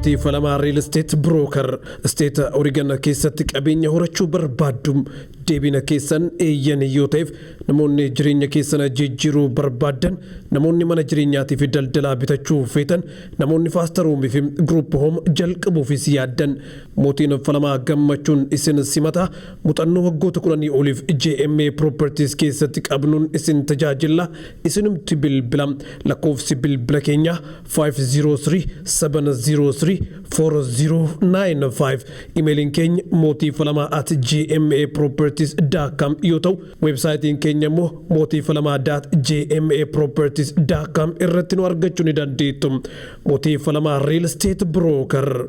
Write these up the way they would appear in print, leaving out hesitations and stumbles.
Mootii Falamaa Real Estate Broker State Oregon keessatti qabeenya horachuu barbaaddu? Deebiin keessan eeyyan yoo ta'eef, namoonni jireenya keessan jijjiiruu barbaaddan, namoonni mana jireenyaatii fi daldalaa bitachuu feetan, namoonni foster home fi group home jalqabuufis yaaddan, Mootiin Falamaa gammachuun isin simata. Muuxannoo waggoota 10 oliif JMA Properties keessatti qabnuun isin tajaajilla. Isinumti bilbila. Lakkoofsi bilbila keenyaa 503 703 4095. Imeeliin keenya mootiifalamaa@jmaproperties.com yoo ta'u, weebsaayitiin keenya immoo mootiifalamaa.jmaproperties.com irratti nu argachuu ni dandeettu. Mootii Falamaa Real Estate Broker.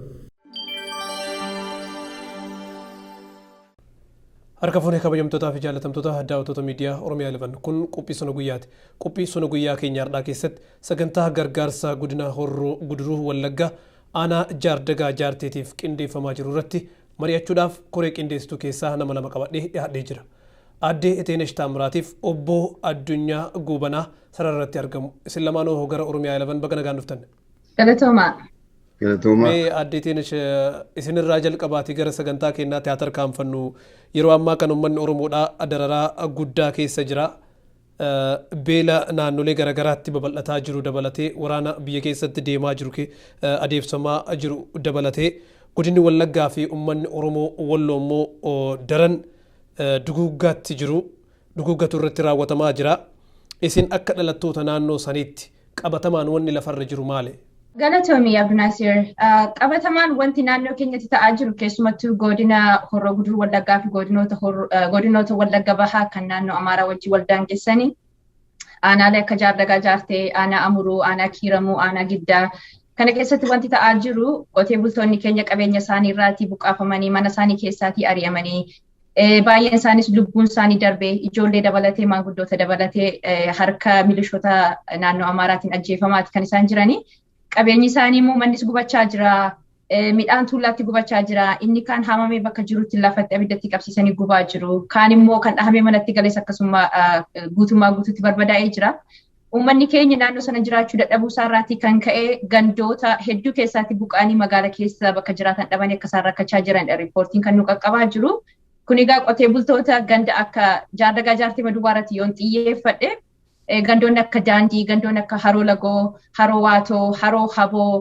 Harka fuunee, kabajamtootaa fi jaallatamtoota daawwattoota miidiyaa Oromiyaa 11, kun qophii sona guyyaati. Qophii sona guyyaa keenya har'aa keessatti sagantaa gargaarsa godina Horroo Guduruu Wallaggaa aanaa Jaardagaa Jaarteetiif qindeeffamaa jiru irratti mari'achuudhaaf koree qindeessituu keessaa nama lama qabadhee dhiyaadhee jira. Aaddee Eteenesh Taamiraatiif obbo Addunyaa Guubanaa sarara irratti argamu. Isin lamaanuu gara Oromiyaa 11 baga nagaan dhuftan. Galatoomaa. Galatoomaa. Mee Aaddee Eteenesh, isinirraa jalqabaatii gara sagantaa keenyaatti haa tarkaanfannu. Yeroo ammaa kan uummanni Oromoodhaa dararaa guddaa keessa jira. Beela naannolee garaagaraatti babal'ataa jiru dabalatee, waraana biyya keessatti deemaa jiru, adeemsifamaa jiru dabalatee, godinni Wallaggaa fi uummanni Oromoo Walloo immoo daran duguuggaatti jiru. Duguuggatu irratti raawwatamaa jira. Isin akka dhalattoota naannoo saniitti qabatamaan wanni lafarra jiru maali? Galatoomi, Abdunaasir. Qabatamaan wanti naannoo keenyatti ta'aa jiru, keessumattuu godina Horroo Guduruu Wallaggaa fi godinoota Wallagga Bahaa kan naannoo Amaaraa wajjin wal daangessanii, aanaalee akka Jaardagaa Jaartee, aanaa Amuruu, aanaa Kiiramuu, aanaa Giddaa kana keessatti wanti ta'aa jiru, qotee bultoonni keenya qabeenya isaanii irraatii buqqaafamanii, mana isaanii keessaatii ari'amanii, baay'een isaanis lubbuun isaanii darbee, ijoollee dabalatee, maanguddoota dabalatee, harka milishoota naannoo Amaaraatiin ajjeefamaati kan isaan jiranii. Qabeenyi isaanii immoo mannis gubachaa jira. Midhaan tuulaatti gubachaa jira. Inni kaan haamamee bakka jirutti lafatti abiddatti qabsiisanii gubaa jiru. Kaan immoo kan dhahamee manatti gales akkasuma guutummaa guutuutti barbadaa'ee jira. Uummanni keenya naannoo sana jiraachuu dadhabuu isaarraatii kan ka'e gandoota hedduu keessaatti buqqa'anii magaala keessa bakka jiraatan dhabanii akka isaan rakkachaa jiranidha riippoortiin kan nu qaqqabaa jiru. Kun egaa qotee bultoota ganda akka Jaardagaa Jaartee Maduwaaratti yoon xiyyeeffadhe, gandoonni akka Daandii, gandoonni akka Haroo Lagoo, Haroo Waatoo, Haroo Haboo,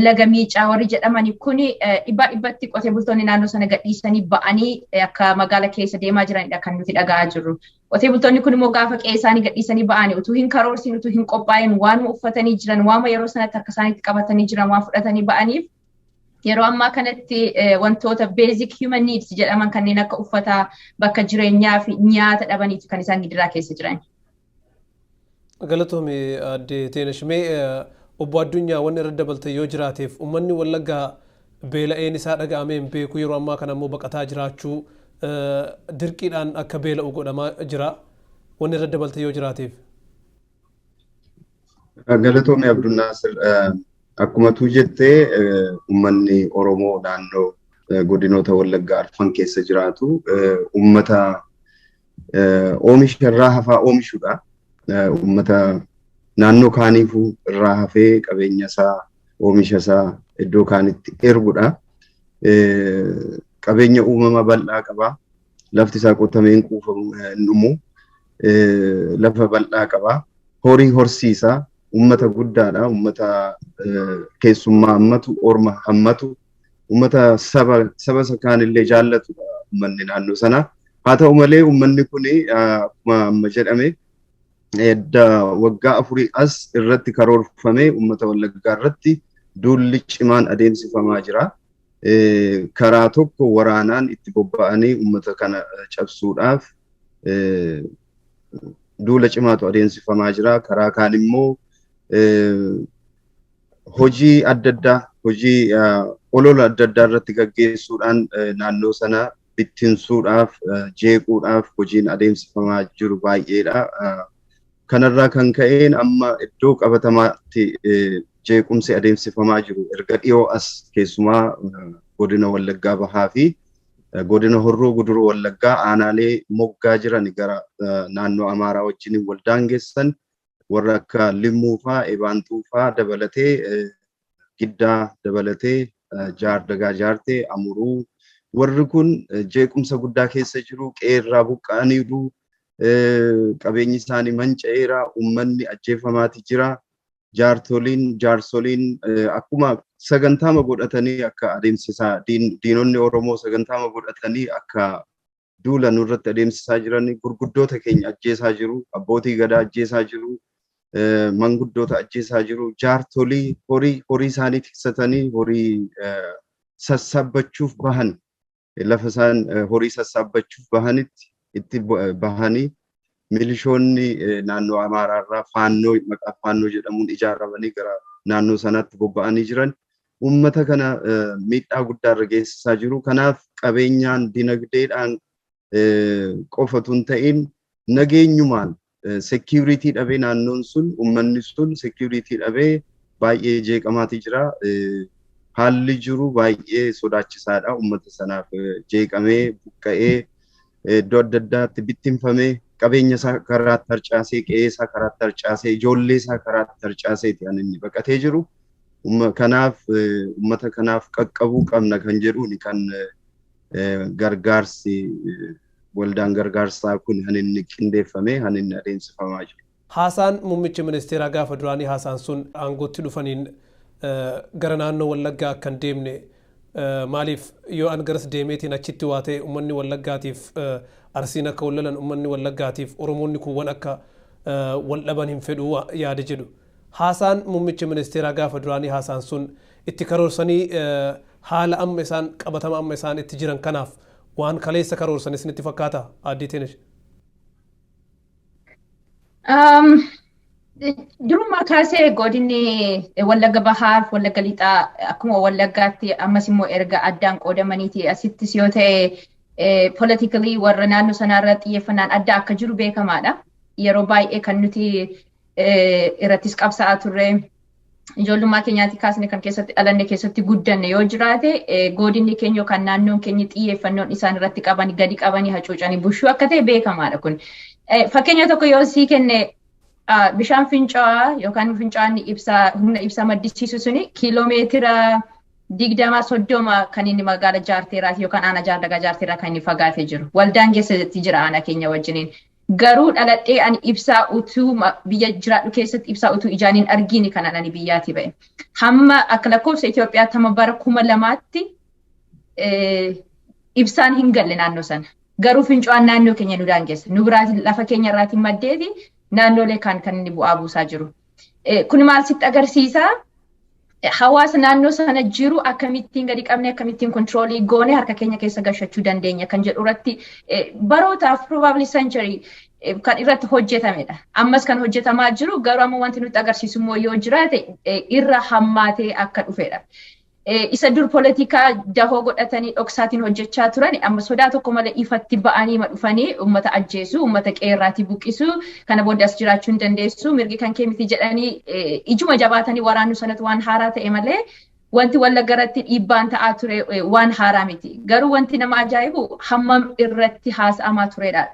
Laga Miicaa warri jedhamani kuni dhibbaa dhibbatti qotee bultoonni naannoo sana gadhiisanii ba'anii akka magaala keessa deemaa jiranidha kan nuti dhaga'aa jirru. Qotee bultoonni kun immoo gaafa qe'ee isaanii gadhiisanii ba'anii utuu hin karoorsin, utuu hin qophaa'in, waanuma uffatanii jiran, waanuma yeroo sanatti harka isaaniitti qabatanii jiran waan fudhatanii ba'aniif, yeroo ammaa kanatti wantoota basic human needs jedhaman kanneen akka uffataa, bakka jireenyaa fi nyaata dhabaniitu kan isaan gidiraa keessa jiran. Galatoomi, Aadde Teenash. Mee obbo Addunyaa, wanni irra dabalte yoo jiraateef, uummanni Wallaggaa beela'een isaa dhaga'amee hin beeku. Yeroo ammaa kana immoo baqataa jiraachuu, dirqiidhaan akka beela'u godhamaa jira. Wanni irra dabalte yoo jiraateef. Galatoomi, Abdunnaasir. Akkuma tu jettee, uummanni Oromoo naannoo godinoota Wallaggaa arfan keessa jiraatu uummata oomisha irraa hafaa oomishuudha. Uummata naannoo kaaniifuu irraa hafee qabeenya isaa, oomisha isaa iddoo kaanitti ergudha. Qabeenya uumamaa bal'aa qaba. Lafti isaa qotamee hin kuufamu, hin dhumu. Lafa bal'aa qaba. Horii horsiisa. Uummata guddaadha. Uummata keessummaa hammatu, orma hammatu, uummata saba saba isa kaanillee jaallatudha uummanni naannoo sanaa. Haa ta'u malee, uummanni kun akkuma amma jedhame edda waggaa 4 as irratti karoorfamee uummata Wallaggaa irratti duulli cimaan adeemsifamaa jira. Karaa tokko waraanaan itti bobba'anii uummata kana cabsuudhaaf duula cimaatu adeemsifamaa jira. Karaa kaan immoo hojii adda addaa, hojii olola adda addaa irratti gaggeessuudhaan naannoo sana bittinsuudhaaf, jeequudhaaf hojiin adeemsifamaa jiru baay'eedha. Kanarraa kan ka'een amma iddoo qabatamaatti jeequmsi adeemsifamaa jiru erga dhiyoo as keessumaa godina Wallaggaa Bahaa fi godina Horroo Guduruu Wallaggaa aanaalee moggaa jiran gara naannoo Amaaraa wajjin wal daangessan warra akka Limmuu faa, Ebaantuu faa dabalatee. Giddaa dabalatee Jaardagaa Jaartee, Amuruu warri kun jeequmsa guddaa keessa jiru, qe'eerraa buqqa'aniiru, qabeenyi isaanii manca'eera, uummanni ajjeefamaati jira. Jaartoliin, jaarsoliin akkuma sagantaama godhatanii akka adeemsisaa diinonni Oromoo sagantaama godhatanii akka duula nurratti adeemsisaa jiran gurguddoota keenya ajjeesaa jiru, abbootii gadaa ajjeesaa jiru, manguddoota ajjeesaa jiru, jaartolii horii isaanii tiksatanii horii sassaabbachuuf bahan lafa isaan horii sassaabbachuuf bahanitti itti bahanii milishoonni naannoo Amaaraarraa faannoo maqaa faannoo jedhamuun ijaaramanii gara naannoo sanaatti bobba'anii jiran uummata kana miidhaa guddaarra geessisaa jiru. Kanaaf qabeenyaan dinagdeedhaan qofatu hin ta'in nageenyumaan security dhabee naannoon sun uummanni sun security dhabee baay'ee jeeqamaati jira. Haalli jiru baay'ee sodaachisaadha. Uummata sanaaf jeeqamee buqqa'ee iddoo adda addaatti bittinfamee qabeenya isaa karaatti harcaasee qe'ee isaa karaatti harcaasee ijoollee isaa karaatti harcaaseeti kan inni baqatee jiru. Kanaaf uummata kanaaf qaqqabuu qabna kan jedhuun kan gargaarsi waldaan gargaarsaa kun kan inni qindeeffamee kan inni adeemsifamaa jiru. Haasaan muummichi ministeeraa gaafa duraanii haasaan sun aangootti dhufaniin gara naannoo Wallaggaa akka hin deemne maaliif yoo an garas deemeetiin achitti waa ta'e uummanni Wallaggaatiif Arsiin akka wal lolan uummanni Wallaggaatiif Oromoonni kuuwwan akka wal dhaban hin fedhu yaada jedhu. Haasaan muummichi ministeeraa gaafa duraanii haasaan sun itti karoorsanii haala amma isaan qabatama amma isaan itti jiran kanaaf waan kaleessa karoorsan isinitti fakkaata Aaddee Teenesh? Durumaa kaasee godinni Wallagga Bahaa fi Wallagga Lixaa akkuma Wallaggaatti ammas immoo erga addaan qoodamaniiti asittis yoo ta'e politically warra naannoo sanaarra xiyyeeffannaan adda akka jiru beekamaadha. Yeroo baay'ee kan nuti irrattis qabsaa'aa turre ijoollummaa keenyaatti kaasne kan keessatti dhalanne keessatti guddanne yoo jiraate godinni keenya yookaan naannoon keenya xiyyeeffannoon isaan irratti qaban gadi qabanii hacuucanii bushuu akka ta'e beekamaadha kun. Fakkeenya tokko yoo sii kenne bishaan fincaa'aa yookaan fincaa'aan ibsaa humna ibsaa maddisiisu suni kiiloomeetira 20-30 kan inni magaala Jaarteeraati yookaan aanaa Jaardagaa Jaarteeraa kan inni fagaatee jiru. Waldaan keessatti jira aanaa keenya wajjiniin. Garuu dhaladhee ani ibsaa utuu biyya jiraadhu keessatti ibsaa utuu ijaan hin argini kanaan ani biyyaati ba'e. Hamma akka lakkoofsa Itoophiyaatti hamma bara 2000tti ibsaan hin galle naannoo sana. Garuu fincaa'aan naannoo keenya nu daangessa. Nu biraatiin lafa keenya irraatiin maddeeti naannolee kaan kan inni bu'aa buusaa jiru. Kun maal sitti agarsiisaa? Hawaasa naannoo sana jiru akkamittiin gadi qabne akkamittiin control goone harka keenya keessa gashachuu dandeenya kan jedhu irratti barootaaf probably century kan irratti hojjetamedha. Ammas kan hojjetamaa jiru garuu amma wanti nutti agarsiisu immoo yoo jiraate irra hammaatee akka dhufedha. Isa dur poolitikaa dahoo godhatanii dhoksaatiin hojjechaa turan amma sodaa tokko malee ifatti ba'anii ma dhufanii uummata ajjeesu, uummata qeerraatii buqqisu, kana booda as jiraachuu hin dandeessu, mirgi kan kee miti jedhanii ijuma jabaatanii waraannu sanatu waan haaraa ta'e malee wanti Wallagga irratti dhiibbaan ta'aa ture waan haaraa miti. Garuu wanti nama ajaa'ibu hammam irratti haasa'amaa turedha.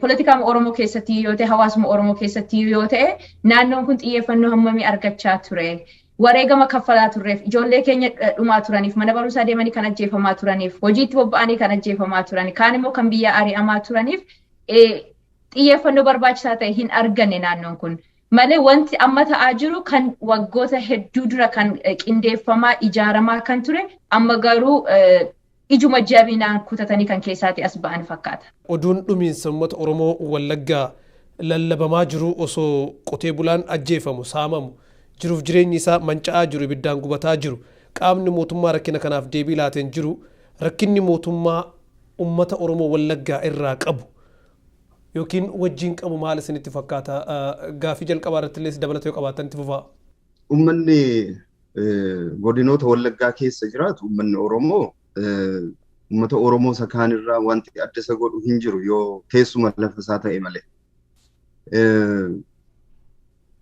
Poolitikaa Oromoo keessatti yoo ta'e, hawaasuma Oromoo keessatti yoo ta'e, naannoon kun xiyyeeffannoo hammamii argachaa ture? Wareegama kaffalaa turreef, ijoollee keenya dhumaa turaniif, mana barumsaa deemanii kan ajjeefamaa turaniif, hojiitti bobba'anii kan ajjeefamaa turan, kaan immoo kan biyya ari'amaa turaniif xiyyeeffannoo barbaachisaa ta'e hin arganne naannoon kun. Malee wanti amma ta'aa jiru kan waggoota hedduu dura kan qindeeffamaa ijaaramaa kan ture amma garuu ijuma jabinaan kutatanii kan keessaati as ba'an fakkaata. Oduun dhumiinsa uummata Oromoo Wallaggaa lallabamaa jiru osoo qotee bulaan ajjeefamu, saamamu, jiruuf jireenyi isaa manca'aa jiru, ibiddaan gubataa jiru, qaamni mootummaa rakkina kanaaf deebii laateen jiru, rakkinni mootummaa uummata Oromoo Wallaggaa irraa qabu yookiin wajjin qabu maal isinitti fakkaata? Gaafii jalqabaa irratti illee dabalata yoo qabaattan itti fufaa. Uummanni godinoota Wallaggaa keessa jiraatu uummanni Oromoo uummata Oromoo isa kaanirraa wanti adda isa godhu hin jiru yoo teessuma lafa isaa ta'e malee.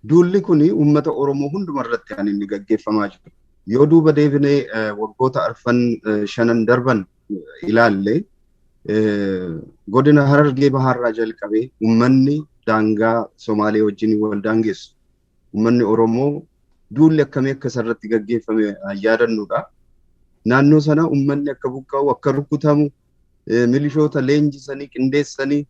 Duulli kuni uummata Oromoo hunduma irratti kan inni gaggeeffamaa jiru. Yoo duuba deebinee waggoota arfan shanan darban ilaalle godina Harargee Bahaarraa jalqabee uummanni daangaa Somaalee wajjin wal daangessu. Uummanni Oromoo Duulli akkamii akka isarratti gaggeeffame yaadannudha. Naannoo sana uummanni akka buqqa'u, akka rukutamu, milishoota leenjisanii qindeessanii,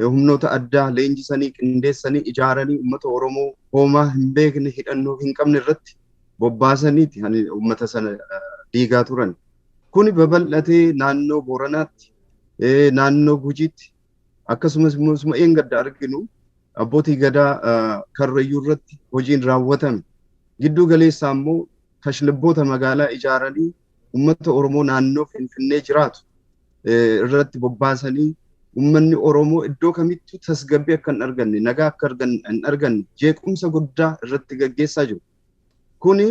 humnoota addaa leenjisanii qindeessanii ijaaranii uummata Oromoo hoomaa hin beekne, hidhannoo hin qabne irratti bobbaasaniiti uummata sana diigaa turan. Kuni babal'atee naannoo Booranaatti, naannoo Gujiitti, akkasumas immoo eengadda arginu abbootii gadaa Karrayyuu irratti hojiin raawwatame. Gidduu galeessaa immoo kashlabboota magaalaa ijaaranii uummata Oromoo naannoo Finfinnee jiraatu irratti bobbaasanii uummanni Oromoo iddoo kamittuu tasgabbii akka hin arganne, nagaa akka hin arganne jeequmsa guddaa irratti gaggeessaa jiru. Kuni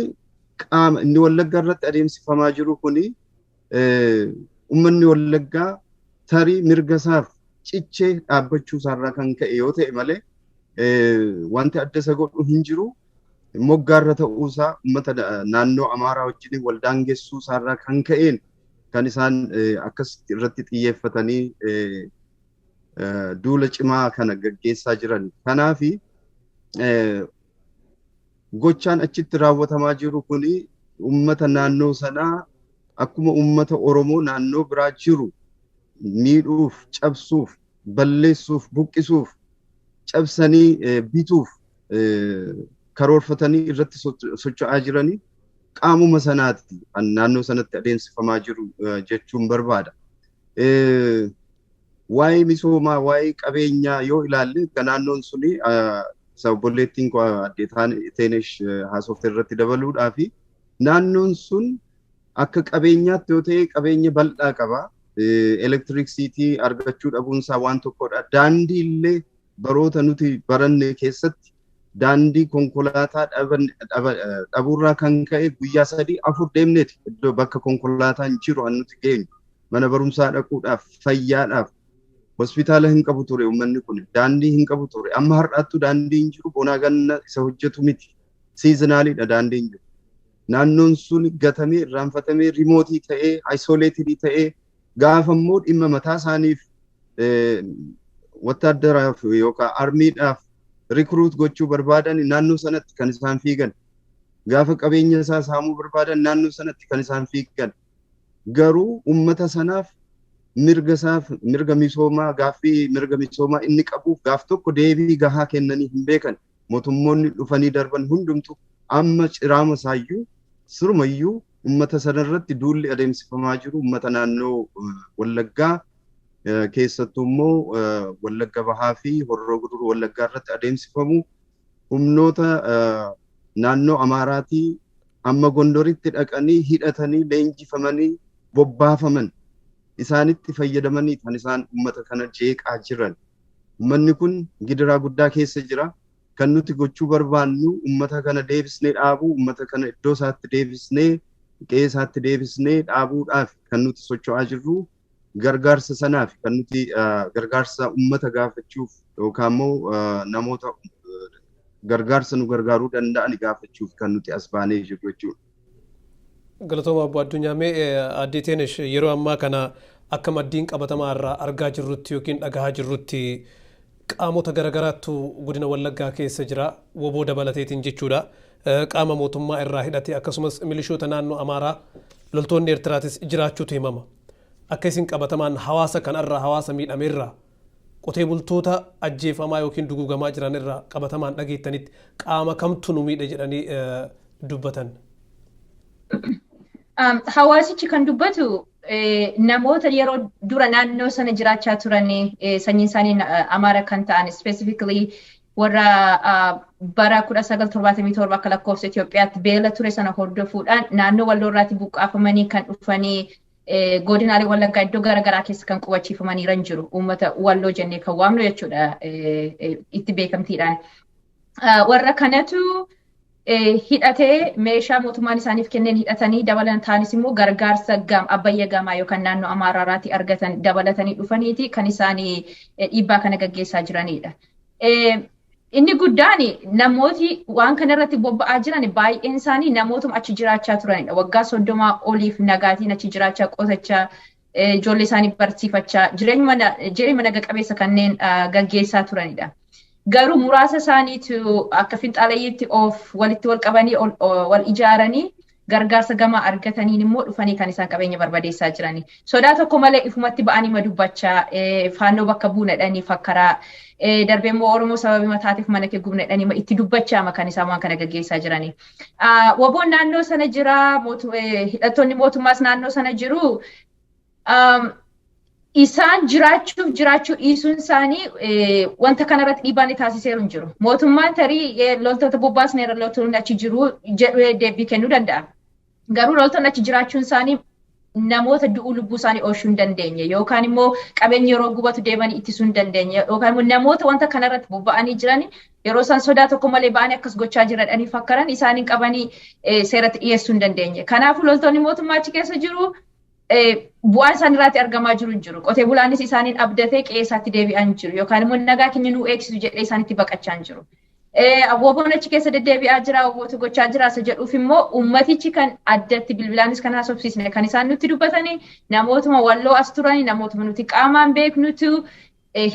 qaama inni Wallaggaa irratti adeemsifamaa jiru kuni uummanni Wallaggaa tarii mirga isaaf cichee dhaabbachuu isaarraa kan ka'e yoo ta'e malee wanti adda isa godhu hin jiru. Moggaarra ta'uusaa uummata naannoo Amaaraa wajjin wal daangessuu isaarraa kan ka'een kan isaan akkasitti irratti xiyyeeffatanii duula cimaa kana gaggeessaa jiran. Kanaafi gochaan achitti raawwatamaa jiru kuni uummata naannoo sanaa akkuma uummata Oromoo naannoo biraa jiru miidhuuf, cabsuuf, balleessuuf, buqqisuuf, cabsanii bituuf karoorfatanii irratti socho'aa jiranii qaamuma sanaati naannoo sanatti adeemsifamaa jiru jechuun barbaada. Waa'ee misoomaa, waa'ee qabeenyaa yoo ilaalle naannoon suni obboleettiin koo addee Teenesh haasofte irratti dabaluudhaa fi naannoon sun akka qabeenyaatti yoo ta'e qabeenya bal'aa qaba. Elektiriksiitii argachuu dhabuunsaa waan tokkodha. Daandii illee baroota nuti baranne keessatti daandii konkolaataa dhabuurraa kan ka'e guyyaa 3-4 deemneeti iddoo bakka konkolaataan jiru an nuti geenyu. Mana barumsaa dhaquudhaaf, fayyaadhaaf, hospitaala hin qabu ture uummanni kun, daandii hin qabu ture. Amma har'aattuu daandii hin jiru, bonaa ganna isa hojjetu miti. Siizinaaliidha daandiin jiru. Naannoon sun gatamee, irraanfatamee, rimootii ta'ee, ayisoleetidii ta'ee gaafa immoo dhimma mataa isaaniif wattaaddaraaf yookaan armiidhaaf rikruut gochuu barbaadan naannoo sanatti kan isaan fiigan. Gaafa qabeenya isaa saamuu barbaadan naannoo sanatti kan isaan fiigan. Garuu uummata sanaaf mirga isaaf mirga misoomaa gaaffii mirga misoomaa inni qabuuf gaaf tokko deebii gahaa kennanii hin beekan. Mootummoonni dhufanii darban hundumtu amma ciraama isaayyuu sirumayyuu uummata sanarratti duulli adeemsifamaa jiru uummata naannoo Wallaggaa keessattuu immoo Wallagga Bahaa fi Horroo Guduruu Wallaggaa irratti adeemsifamu humnoota naannoo Amaaraatii amma Gondoritti dhaqanii hidhatanii leenjifamanii bobbaafaman isaanitti fayyadamanii kan isaan uummata kana jeeqaa jiran. Uummanni kun gidiraa guddaa keessa jira. Kan nuti gochuu barbaannu uummata kana deebisnee dhaabuu, uummata kana iddoo isaatti deebisnee, qe'ee isaatti deebisnee dhaabuudhaaf kan nuti socho'aa jirru. Gargaarsa sanaaf kan nuti gargaarsa uummata gaafachuuf yookaan immoo namoota gargaarsa nu gargaaruu danda'an gaafachuuf kan nuti as baanee jirru jechuudha. Galatooma Obbo Addunyaa, mee addee Teenesh yeroo ammaa kana akka maddiin qabatamaa irraa argaa jirrutti yookiin dhagahaa jirrutti qaamota garagaraattu godina Wallaggaa keessa jira, woboo dabalateetiin jechuudha. Qaama mootummaa irraa hidhate akkasumas milishoota naannoo Amaaraa loltoonni Eertiraatis jiraachuutu himama. Akka isin qabatamaan hawaasa kanarraa, hawaasa miidhameerraa, qotee bultoota ajjeefamaa yookiin duguugamaa jiran irraa qabatamaan dhageettanitti qaama kamtu nu miidhe jedhanii dubbatan? Hawaasichi kan dubbatu namoota yeroo dura naannoo sana jiraachaa turan sanyiin isaanii Amaara kan ta'an, specifically warra bara 1977 akka lakkoofsa Itoophiyaatti beela ture sana hordofuudhaan naannoo Walloorraatti buqqaafamanii kan dhufanii godinaalee Wallaggaa iddoo garaagaraa keessa kan qubachiifamanii jiran jiru. Uummata Walloo jennee kan waamnu jechuudha itti beekamtiidhaan. Warra kanatu hidhatee meeshaa mootummaan isaaniif kenneen hidhatanii dabalataanis immoo gargaarsa Abbayya Gamaa yookaan naannoo Amaaraarraatti argatan dabalatanii dhufaniiti kan isaanii dhiibbaa kana gaggeessaa jiranidha. Inni guddaan namooti waan kanarratti bobba'aa jiran baay'een isaanii namootuma achi jiraachaa turanidha. Waggaa 30 oliif nagaatiin achi jiraachaa, qotachaa, ijoollee isaanii barsiifachaa, jireenya naga qabeessa kanneen gaggeessaa turanidha. Garuu muraasa isaaniitu akka finxaalayyiitti of walitti wal qabanii wal ijaaranii gargaarsa gamaa argataniin immoo dhufanii kan isaan qabeenya barbadeessaa jirani. Sodaa tokko malee ifumatti ba'anii ma dubbachaa, faannoo bakka buunadhanii fakkaraa, darbee immoo Oromoo sababii mataatiif mana kee gubnadhanii itti dubbachaa kan isaan waan kana gaggeessaa jirani. Waboon naannoo sana jira, hidhattoonni mootummaas naannoo sana jiru. Isaan jiraachuuf jiraachuu dhiisuun isaanii wanta kanarratti dhiibbaa ni taasiseeru hin jiru. Mootummaan tarii loltoota bobbaasneera, loltoonni achi jiru jedhee deebii kennuu danda'a. Garuu loltoonni achi jiraachuun isaanii namoota du'uu lubbuu isaanii oolchuu hin dandeenye, yookaan immoo qabeenya yeroo gubatu deemanii ittisuu hin dandeenye, yookaan immoo namoota wanta kanarratti bobba'anii jiran yeroo isaan sodaa tokko malee ba'anii akkas gochaa jiranidhanii fakkaran isaaniin qabanii seeratti dhiyeessuu hin dandeenye. Kanaafuu loltoonni mootummaa achi keessa jiru bu'aan isaan irraatti argamaa jiru hin jiru. Qotee bulaanis isaaniin abdatee qe'ee isaatti deebi'aa hin jiru, yookaan immoo nagaa keenya nuu eegsisu jedhee isaanitti baqachaa hin jiru. Woboon achi keessa deddeebi'aa jira, wobootu gochaa jira isa jedhuuf immoo uummatichi kan addatti bilbilaanis kan haasofsiisne kan isaan nutti dubbatanii namootuma Walloo as turanii, namootuma nuti qaamaan beeknutu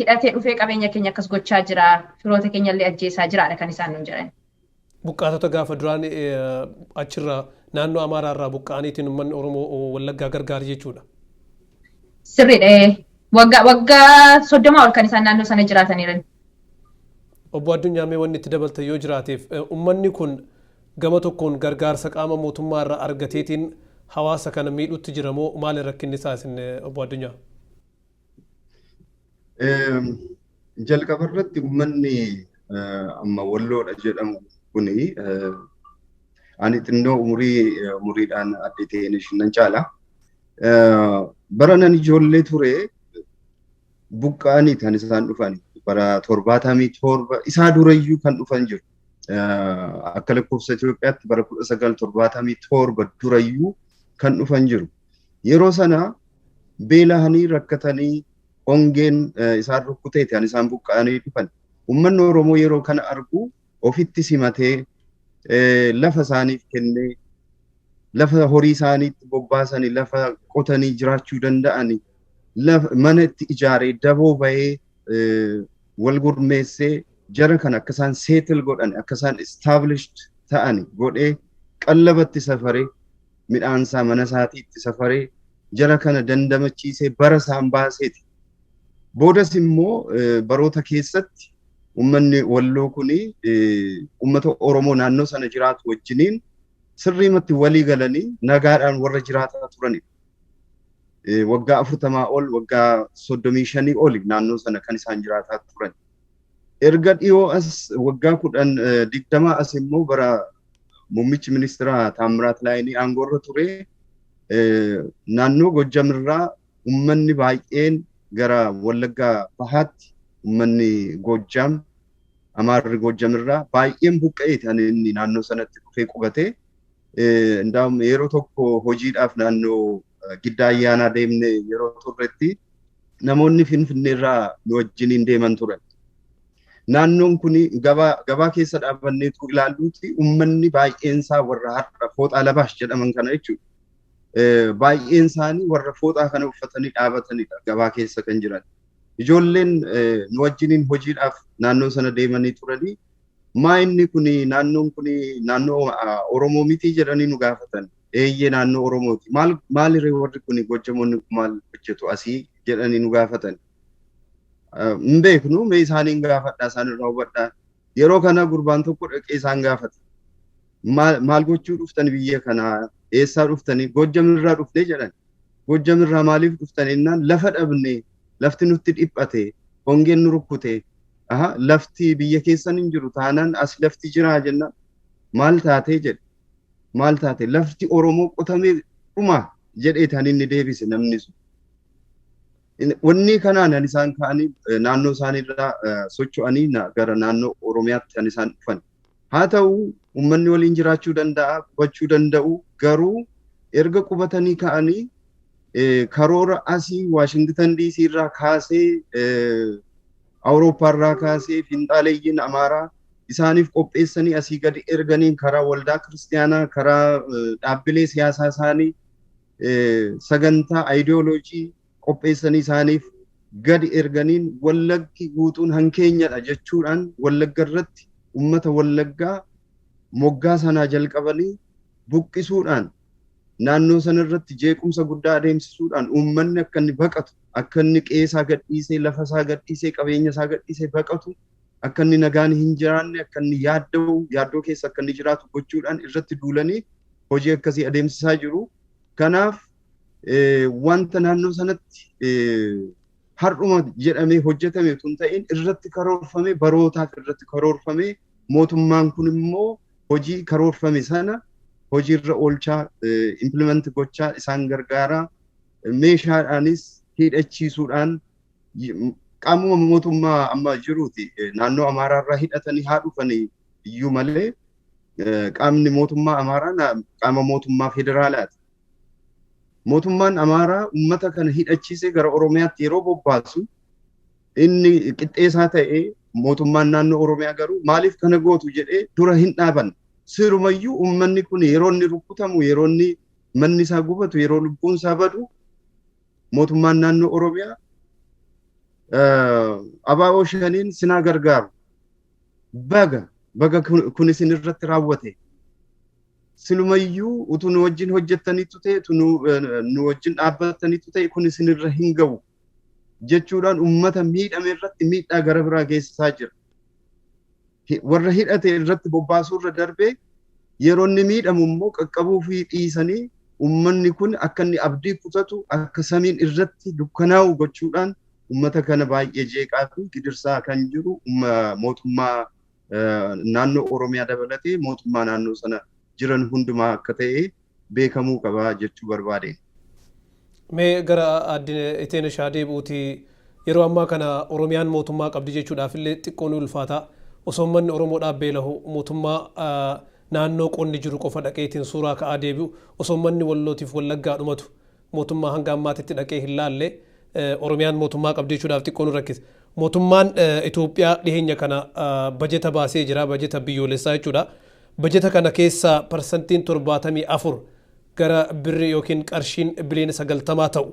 hidhatee dhufee qabeenya keenya akkas gochaa jira, firoota keenya illee ajjeesaa jiraadha kan isaan nuun jedhan. Buqqaatota gaafa duraan achirraa naannoo Amaaraa irraa buqqa'aniitiin uummanni Oromoo Wallaggaa gargaara jechuudha. Sirriidha. Waggaa 30 ol kan isaan naannoo sana jiraataniiran. Obbo Addunyaa, mee wanni itti dabaltan yoo jiraateef, uummanni kun gama tokkoon gargaarsa qaama mootummaa irraa argateetiin hawaasa kana miidhutti jira moo maali rakkinni isaa isin, obbo Addunyaa? Jalqaba irratti uummanni amma Walloodha jedhamu kuni, ani xinnoo umuriidhaan adde ta'een nan caala. Bara nan ijoollee ture buqqa'anii kan isaan dhufan bara 77, isaa durayyuu kan dhufan jiru. Akka lakkoofsa Itoophiyaatti bara 1977 durayyuu kan dhufan jiru. Yeroo sana beelahanii, rakkatanii, hongeen isaan rukkuteeti kan isaan buqqa'anii dhufan. Uummanni Oromoo yeroo kana argu ofitti simatee, lafa isaaniif kennee, lafa horii isaaniitti bobbaasanii, lafa qotanii jiraachuu danda'anii, mana itti ijaaree, daboo bahee, wal gurmeessee, jara kan akka isaan settle godhan, akka isaan established ta'an godhee, qallabatti safaree, midhaan isaa mana isaatii itti safaree, jara kana dandamachiisee bara isaan baaseeti. Boodas immoo baroota keessatti uummanni Walloo kuni uummata Oromoo naannoo sana jiraatu wajjiniin sirriimatti walii galanii nagaadhaan warra jiraataa turanidha. Waggaa 40 ol, waggaa 35 oli naannoo sana kan isaan jiraataa turan. Erga dhiyoo as waggaa 10, 20 as immoo bara muummichi ministeeraa Taammiraat Laayinii aangoorra ture, naannoo Gojjamirraa uummanni baay'een gara Wallaggaa Bahaatti, uummanni Gojjam, Amaarri Gojjamirraa baay'een buqqa'ee kan inni naannoo sanatti dhufee qubatee. Ndaam yeroo tokko hojiidhaaf naannoo Giddaa Ayyaanaa deemne yeroo turretti namoonni Finfinneerraa nu wajjiniin deeman turan. Naannoon kun gabaa keessa dhaabanneetu ilaalluuti uummanni baay'een isaa warra har'a fooxaa labaash jedhaman kana jechuudha. Baay'een isaanii warra fooxaa kana uffatanii dhaabatanidha gabaa keessa kan jiran. Ijoolleen nu wajjiniin hojiidhaaf naannoo sana deemanii turanii, maa inni kuni, naannoon kuni naannoo Oromoo miti jedhanii nu gaafatan. Eeyyee, naannoo Oromooti. Maal maalirree warri kuni, Gojjamoonni maal hojjetu asii jedhanii nu gaafatan. Hin beeknu, mee isaaniin gaafadhaa, isaan irraa hubadhaa. Yeroo kana gurbaan tokko dhaqee isaan gaafata. Maal gochuu dhuftani biyya kanaa, eessaa dhuftanii? Gojjamirraa dhufnee jedhan. Gojjamirraa maaliif dhuftan jennaan, lafa dhabne, lafti nutti dhiphate, hongeen nu rukkute. Aha, lafti biyya keessan hin jiru taanaan as lafti jiraa jennaan, maal taatee jedhe. Maal taate, lafti Oromoo qotamee dhuma jedhee tan inni deebise namni sun. Wanni kanaan kan isaan ka'anii naannoo isaaniirraa socho'anii gara naannoo Oromiyaatti kan isaan dhufan. Haa ta'u, uummanni waliin jiraachuu danda'a, qubachuu danda'u, garuu erga qubatanii ka'anii karoora asii Waashingtan DC irraa kaasee, Awurooppaa irraa kaasee finxaaleeyyiin Amaaraa isaaniif qopheessanii asii gadi erganiin, karaa waldaa kiristiyaanaa, karaa dhaabbilee siyaasaa isaanii sagantaa ayidiyooloojii qopheessanii isaaniif gadi erganiin Wallaggi guutuun hankeenyadha jechuudhaan Wallagga irratti uummata Wallaggaa moggaa sanaa jalqabanii buqqisuudhaan naannoo sana irratti jeequmsa guddaa adeemsisuudhaan uummanni akka inni baqatu, akka inni qe'ee gadhiisee, lafa isaa gadhiisee, qabeenya isaa gadhiisee baqatu, akka inni nagaan hin jiraanne, akka inni yaadda'u, yaaddoo keessa akka inni jiraatu gochuudhaan irratti duulanii hojii akkasii adeemsisaa jiru. Kanaaf wanta naannoo sanatti har'uma jedhamee hojjetame tun ta'in irratti karoorfame, barootaaf irratti karoorfame, mootummaan kun immoo hojii karoorfame sana hojiirra oolchaa, implement gochaa isaan gargaaraa, meeshaadhaanis hidhachiisuudhaan qaamuma mootummaa amma jiruuti. Naannoo Amaaraarraa hidhatanii haa dhufanii iyyuu malee qaamni mootummaa Amaaraa qaama mootummaa federaalaati. Mootummaan Amaaraa uummata kana hidhachiisee gara Oromiyaatti yeroo bobbaasu inni qixxeessaa ta'ee, mootummaan naannoo Oromiyaa garuu maaliif kana gootu jedhee dura hin dhaaban. Sirumayyuu uummanni kun yeroo inni rukutamu, yeroo inni manni isaa gubatu, yeroo lubbuun isaa badu, mootummaan naannoo Oromiyaa ABO shaniin sinaa gargaaru, baga baga kun isin irratti raawwate, silumayyuu utuu nu wajjin hojjettaniitu ta'e, utuu nu wajjin dhaabbattaniitu ta'e, kun isin irra hin ga'u jechuudhaan uummata miidhame irratti miidhaa gara biraa geessisaa jira. Warra hidhate irratti bobbaasuu irra darbee yeroo inni miidhamu immoo qaqqabuu fi dhiisanii uummanni kun akka inni abdii kutatu, akka samiin irratti dukkanaa'u gochuudhaan uummata kana baay'ee jeeqaa fi gidirsaa kan jiru mootummaa naannoo Oromiyaa dabalatee mootummaa naannoo sana jiran hundumaa akka ta'e beekamuu qaba jechuu barbaade. Mee gara addine Iteenishaa deebi'uuti, yeroo ammaa kana Oromiyaan mootummaa qabdi jechuudhaaf illee xiqqoo ni ulfaata. Osoo uummanni Oromoodhaaf beelahu mootummaa naannoo qonni jiru qofa dhaqeetiin suuraa ka'aa deebi'u, osoo uummanni Wallootiif Wallaggaa dhumatu mootummaa hanga ammaatitti dhaqee hin laalle, Oromiyaan mootummaa qabdi jechuudhaaf xiqqoo nu rakkisa. Mootummaan Itoophiyaa dhiheenya kana bajeta baasee jira, bajeta biyyoolessaa jechuudha. Bajeta kana keessaa 74% gara birri yookiin qarshiin biliyoona 90 ta'u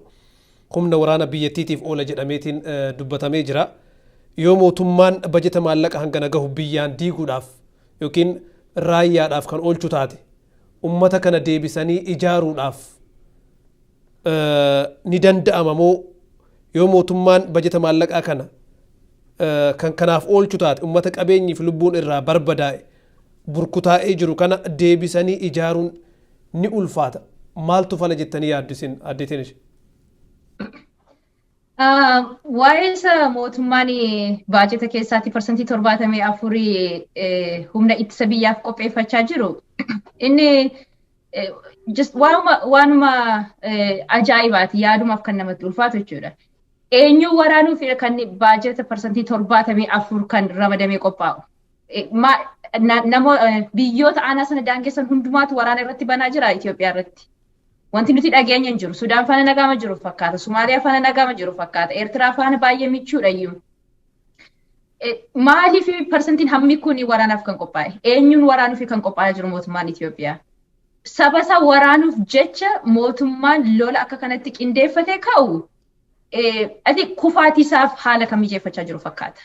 humna waraana biyyattiitiif oola jedhameetiin dubbatamee jira. Yoo mootummaan bajeta maallaqa hangana gahu biyyaan diiguudhaaf yookiin raayyaadhaaf kan oolchu taate, ummata kana deebisanii ijaaruudhaaf ni danda'ama moo? Yoo mootummaan bajeta maallaqaa kana kan kanaaf oolchu taate, ummata qabeenyiif lubbuun irraa barbadaa'e, burkutaa'ee jiru kana deebisanii ijaaruun ni ulfaata. Maaltu fala jettanii yaaddu isin, aadde Teenish? Waa'ee isa mootummaan baajeta keessaatti 74% humna ittisa biyyaaf qopheeffachaa jiru, inni just waanuma ajaa'ibaati, yaadumaaf kan namatti ulfaatu jechuudha. Eenyu waraanuuf kan baajeta 74% kan ramadamee qophaa'u? Biyyoota aanaa sana daangessan hundumaatu waraana irratti banaa jira Itoophiyaa irratti. Wanti nuti dhageenya hin jiru. Sudaan faana nagaama jiru fakkaata. Somaaliyaa faana nagaama jiru fakkaata. Eertiraa faana baay'ee michuudha iyyuu. Maaliif parsantiin hammi kun waraanaaf kan qophaa'e? Eenyuun waraanuuf kan qophaa'aa jiru mootummaan Itoophiyaa? Saba isaa waraanuuf jecha mootummaan lola akka kanatti qindeeffatee ka'u ati kufaatii isaaf haala kan mijeeffachaa jiru fakkaata.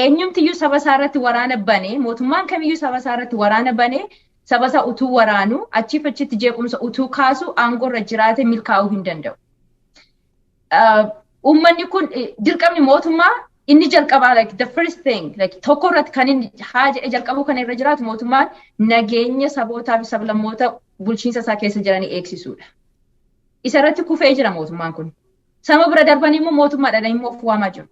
Eenyumtiyyuu saba isaa irratti waraana banee, mootummaan kamiyyuu saba isaa irratti waraana banee, saba isaa utuu waraanu, achiif achitti jeequmsa utuu kaasu aangoo irra jiraate milkaa'uu hin danda'u. Uummanni kun dirqamni mootummaa inni jalqabaa, like the first thing, like tokko irratti kan inni haa jedhee jalqabuu kan irra jiraatu, mootummaan nageenya sabootaa fi sablammoota bulchiinsa isaa keessa jiranii eegsisuudha. Isa irratti kufee jira mootummaan kun. Sama bira darbanii immoo mootummaadhaan immoo of waamaa jiru.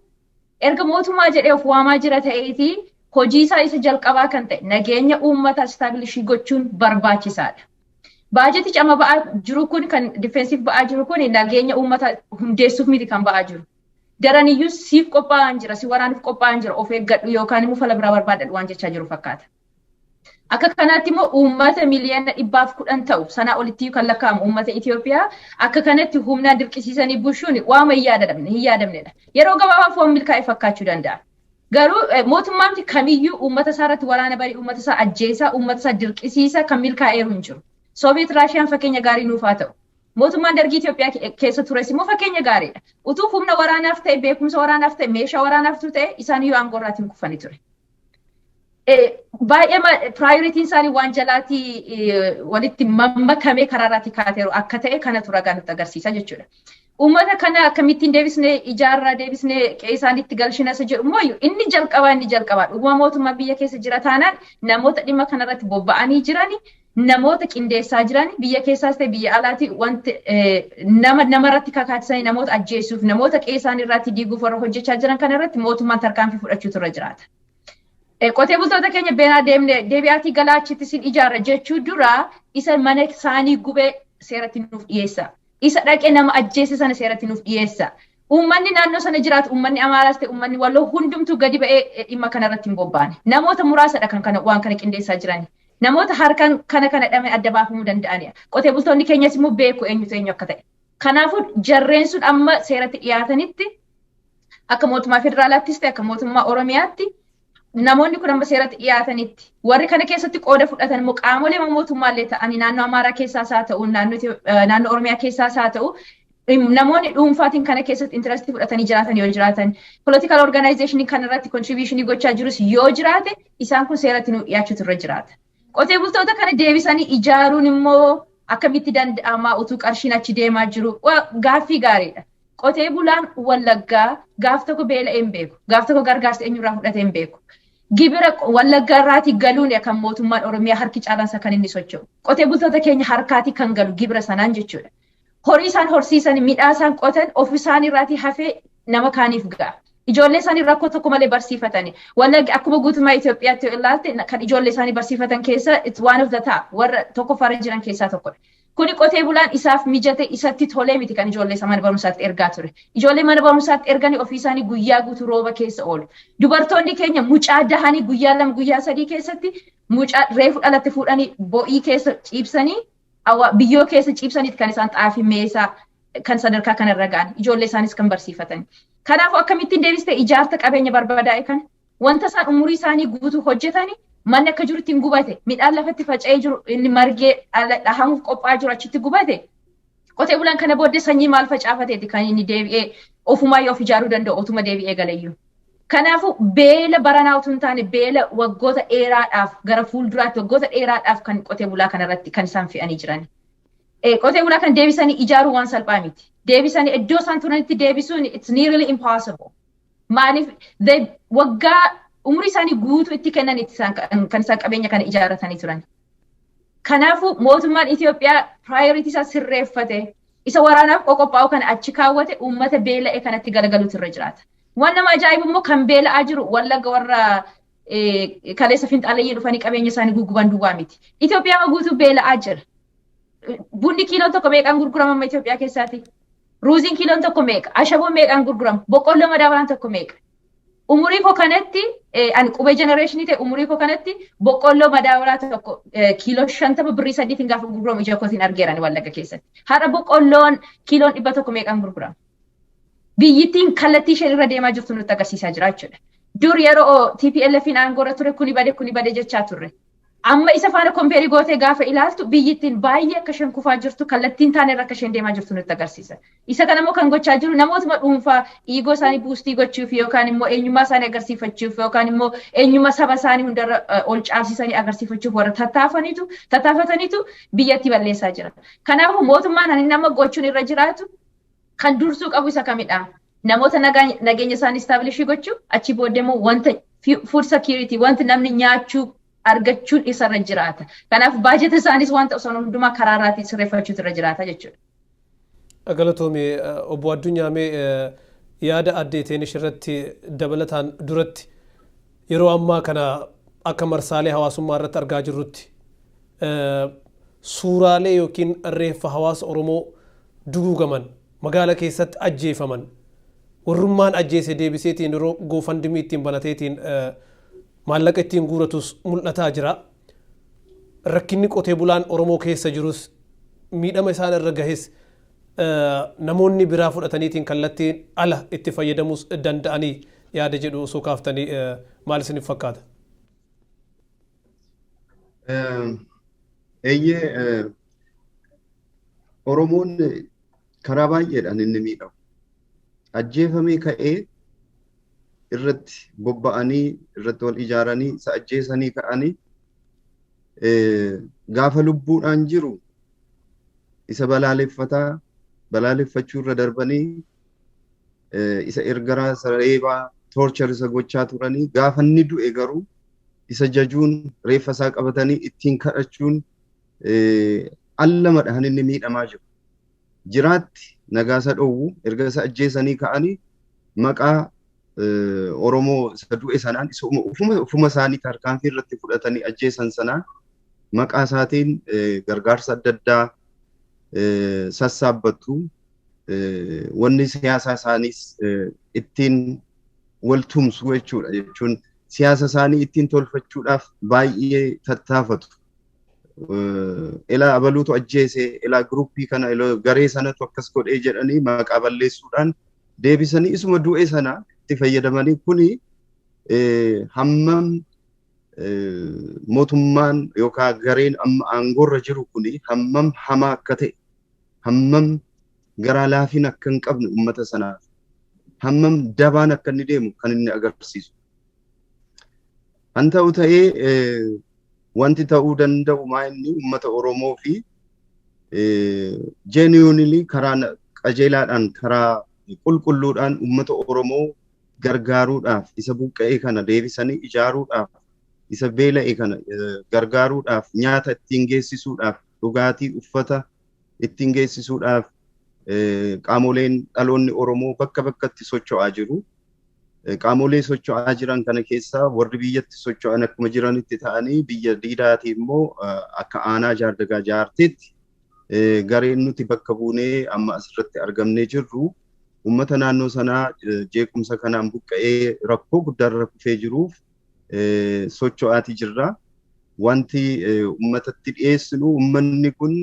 Erga mootummaa jedhee of waamaa jira ta'eetii, hojii isaa isa jalqabaa kan ta'e nageenya uummataa establish gochuun barbaachisaadha. Baajetichi amma ba'aa jiru kun, kan defense iif ba'aa jiru kun, nageenya uummataa hundeessuuf miti kan ba'aa jiru. Daraniyyuu siif qophaa'an jira, si waraanuuf qophaa'an jira, of eeggadhu yookaan immoo fala biraa barbaadadhu waan jechaa jiru fakkaata. Akka kanaatti immoo uummata miliyoona 110 ta'u, sanaa olitti kan lakkaa'amu uummata Itoophiyaa akka kanatti humnaan dirqisiisanii bushuun waama hin yaadamne hin yaadamnedha. Yeroo gabaabaaf waan milkaa'e fakkaachuu danda'a. Garuu mootummaan kamiyyuu uummata isaa irratti waraana barii, uummata isaa ajjeesaa, uummata isaa dirqisiisa kan milkaa'eeru hin jiru. Sooviyeet Raashiyaan fakkeenya gaarii nuuf haa ta'u. Mootummaan Dargii Itoophiyaa keessa tures immoo fakkeenya gaariidha. Utuu humna waraanaaf ta'e, beekumsa waraanaaf ta'e, meeshaa waraanaaf ta'e, isaan iyyuu aangoo irraatiin kufanii ture. Baay'ee priorityn isaanii waan jalaatii walitti mammakamee karaa irraatii kaateeru akka ta'e kanatu ragaa nutti agarsiisa jechuudha. Uummata kana akkamittiin deebisnee ijaarraa, deebisnee qe'ee isaaniitti galchina isa jedhu immoo, inni jalqabaa dhuguma mootummaa biyya keessa jira taanaan, namoota dhimma kanarratti bobba'anii jirani, namoota qindeessaa jiran, biyya keessaas ta'e biyya alaati, wanti nama namarratti kakaachisanii namoota ajjeesuuf, namoota qe'ee isaanii irratti diiguuf warra hojjechaa jiran kanarratti mootummaan tarkaanfii fudhachuutu irra jiraata. Qotee bultoota keenya beenaa deemne deebi'aatii galaa, achitti sin ijaarra jechuu dura, isa mana isaanii gubee seeratti nuuf dhiyeessa. Isa dhaqee nama ajjeese sana seeratti nuuf dhiyeessa. Uummanni naannoo sana jiraatu, uummanni Amaaraas ta'e uummanni Walloo, hundumtuu gadi ba'ee dhimma kanarratti hin bobbaane. Namoota muraasadha kan kana waan kana qindeessaa jiran. Namoota harkaan kana kana dhame adda baafamuu danda'anidha. Qotee bultoonni keenyas immoo beeku eenyutu eenyu akka ta'e. Kanaafuu jarreen sun amma seeratti dhiyaatanitti, akka mootummaa federaalaattis ta'e akka mootummaa Oromiyaatti, namoonni kun amma seeratti dhiyaatanitti, warri kana keessatti qooda fudhatan immoo qaamolee mootummaallee ta'anii, naannoo Amaaraa keessaas haa ta'u, naannoo Oromiyaa keessaas haa ta'u, namoonni dhuunfaatiin kana keessatti interestii fudhatanii jiraatan yoo jiraatan, political organization kana irratti contribution gochaa jirus yoo jiraate, isaan kun seeratti nu dhiyaachuutu irra jiraata. Qotee bultoota kana deebisanii ijaaruun immoo akkamitti danda'ama utuu qarshiin achi deemaa jiru? Gaaffii gaariidha. Qotee bulaan Wallaggaa gaaf tokko beela'ee hin beeku. Gaaf tokko gargaarsa eenyurraa fudhatee hin beeku. Gibira Wallaggaa irraatii galuun kan mootummaan Oromiyaa harki caalaansa kan inni socho'u. Qotee bultoota keenya harkaatii kan galu gibira sanaan jechuudha. Horii isaan horsiisan, midhaan isaan qotan of isaan irraatii hafee nama kaaniif ga'a. Ijoollee isaanii rakkoo tokko malee barsiifatani. Wallaggi akkuma guutummaa Itoophiyaatti yoo ilaalte, kan ijoollee isaanii barsiifatan keessa it's one of the top, warra tokkoffaarra jiran keessaa tokkodha. Kuni qotee bulaan isaaf mijate, isatti tolee miti kan ijoollee isaa mana barumsaatti ergaa ture. Ijoollee mana barumsaatti erganii ofii isaanii guyyaa guutuu rooba keessa oolu. Dubartoonni keenya mucaa dahanii guyyaa 2, guyyaa 3 keessatti mucaa reefu dhalatte fuudhanii bo'ii keessa ciibsanii, biyyoo keessa ciibsaniit kan isaan xaafii meesaa kan sadarkaa kanarra ga'an, ijoollee isaanis kan barsiifatan. Kanaafuu akkamittiin deebistee ijaarta qabeenya barbadaa'e kana? Wanta isaan umurii isaanii guutuu hojjetanii, manni akka jirutti hin gubate, midhaan lafatti faca'ee jiru inni margee dhahamuuf qophaa'aa jiru achitti gubate. Qotee bulaan kana booddee sanyii maal facaafateeti kan inni deebi'ee ofumaa of ijaaruu danda'u, otuma deebi'ee galayyuu? Kanaafuu beela baranaa utuu hin taane, beela waggoota dheeraadhaaf gara fuulduraatti, waggoota dheeraadhaaf kan qotee bulaa kanarratti kan isaan fe'anii jiran. Qotee bulaa kan deebisanii ijaaruu waan salphaa miti. Deebisanii iddoo isaan turanitti deebisuun it's nearly impossible. Maaliif? Waggaa umurii isaanii guutuu itti kennan kan isaan qabeenya kana ijaarratanii turan. Kanaafuu mootummaan Itoophiyaa priority isaa sirreeffate, isa waraanaaf qophaa'u kana achi kaawwate, uummata beela'e kanatti galagaluutu irra jiraata. Waan nama ajaa'ibu immoo, kan beela'aa jiru Wallagga warra kaleessa finxaaleyyii dhufanii qabeenya isaanii gugguban duwwaa miti. Itoophiyaa guutuu beela'aa jira. Bunni kiiloon tokko meeqaan gurgurama amma Itoophiyaa keessaati? Ruuziin kiiloon tokko meeqa? Ashaboon meeqaan gurgurama? Boqqolloo madaabalaan tokko meeqa? Umurii koo kanatti, ani qubee generationii ta'e, umurii koo kanatti boqqolloo madaabalaa tokko kiiloo 50 birrii 3tiin gaafa gurguramu ija kootiin argeera Wallagga keessatti. Har'a boqqolloon kiiloon 100 meeqaan gurgurama? Biyyittiin kallattii isheen irra deemaa jirtu nutti agarsiisaa jira jechuudha. Dur yeroo TPLFin aangoorra ture kuni bade, kuni bade jechaa turre. Amma isa faana compare gootee gaafa ilaaltu, biyyittiin baay'ee akka isheen kufaa jirtu, kallattiin taane irra akka isheen deemaa jirtu nutti agarsiisa. Isa kana immoo kan gochaa jiru namootuma dhuunfaa ego isaanii boost gochuuf, yookaan immoo eenyummaa isaanii agarsiifachuuf, yookaan immoo eenyummaa saba isaanii hundarra ol caalsisanii agarsiifachuuf warra tattaafataniitu biyyatti balleessaa jira. Kanaafuu mootummaan ani nama gochuun irra jiraatu, kan dursuu qabu isa kamidha? Namoota nageenya isaanii establish gochuu, achi booddee immoo wanta food security, wanti namni nyaachuu argachuun isarra jiraata. Kanaaf baajeta isaanis wanta osoo hundumaa karaa irraatiin sirreeffachuutu irra jiraata jechuudha. Galatoomii, obbo Addunyaa. Mee yaada addee Teenish irratti dabalataan duratti, yeroo ammaa kana akka marsaalee hawaasummaa irratti argaa jirrutti, suuraalee yookiin reeffa hawaasa Oromoo duguugaman, magaala keessatti ajjeefaman, warrummaan ajjeese deebiseetiin yeroo GoFundMe ittiin banateetiin maallaqa ittiin guuratus mul'ataa jira. Rakkinni qotee bulaan Oromoo keessa jirus, miidhama isaan irra gahes, namoonni biraa fudhataniitiin kallattiin ala itti fayyadamuus danda'anii yaada jedhu osoo kaaftanii maal isiniif fakkaata? Eeyyee, Oromoon karaa baay'eedhaan inni miidhamu. Ajjeefamee ka'ee irratti bobba'anii irratti wal ijaaranii isa ajjeesanii ka'anii gaafa lubbuudhaan jiru isa balaaleffataa balaaleffachuu irra darbanii isa ergaraa isa reebaa toorchar isa gochaa turanii gaafa inni du'e garuu isa jajuun reeffa isaa qabatanii ittiin kadhachuun allamadhaan inni miidhamaa jiru. Jiraatti nagaa isa dhowwu erga isa ajjeesanii ka'anii maqaa Oromoo isa du'e sanaan isa ufuma isaanii tarkaanfii irratti fudhatanii ajjeesan sanaan maqaa isaatiin gargaarsa adda addaa sassaabbatu. Wanni siyaasaa isaaniis ittiin wal tumsu jechuudha jechuun siyaasa isaanii ittiin tolfachuudhaaf baay'ee tattaafatu. Elaa abaluutu ajjeese, elaa giruuppii kana, elaa garee sanatu akkas godhee jedhanii maqaa balleessuudhaan deebisanii isuma du'e sana itti fayyadamanii kuni hammam mootummaan yookaan gareen amma aangoorra jiru kuni hammam hamaa akka ta'e, hammam garaa laafina akka hin qabne uummata sanaaf, hammam dabaan akka inni deemu kan inni agarsiisu. Han ta'u ta'ee wanti ta'uu danda'u maa inni uummata Oromoo fi genuinely karaa qajeelaadhaan karaa qulqulluudhaan uummata Oromoo gargaaruudhaaf isa buqqa'e kana deebisanii ijaaruudhaaf isa beela'e kana gargaaruudhaaf nyaata ittiin geessisuudhaaf dhugaatii uffata ittiin geessisuudhaaf qaamoleen dhaloonni Oromoo bakka bakkatti socho'aa jiru. Qaamolee socho'aa jiran kana keessaa warri biyyatti socho'an akkuma jiranitti ta'anii biyya diidaatii immoo akka aanaa Jaardagaa Jaarteetti gareen nuti bakka buunee amma asirratti argamnee jirru uummata naannoo sanaa jeequmsa kanaan buqqa'ee rakkoo guddaarra kufee jiruuf socho'aatii jirra. Wanti uummatatti dhiyeessinu uummanni kun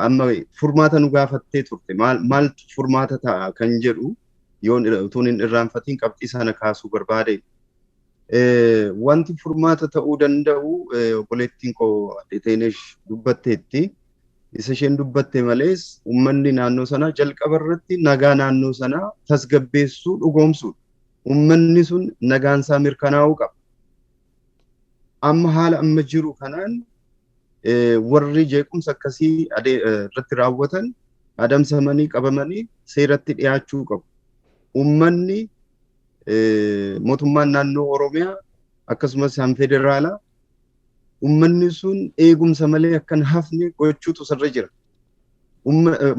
amma furmaata nu gaafattee turte maaltu furmaata ta'a kan jedhu yoon utuun hin irraanfatiin qabxii sana kaasuu barbaade. Wanti furmaata ta'uu danda'u obboleettiin koo Teenesh dubbatteetti. Isa isheen dubbatte malees uummanni naannoo sanaa jalqaba irratti nagaa naannoo sanaa tasgabbeessuu dhugoomsuudha. Uummanni sun nagaan isaa mirkanaa'uu qaba. Amma haala amma jiru kanaan warri jeequmsa akkasii irratti raawwatan adamsamanii qabamanii seeratti dhiyaachuu qabu. Uummanni mootummaan naannoo Oromiyaa akkasumas kan federaalaa uummanni sun eegumsa malee akka hin hafne gochuutu sirra jira.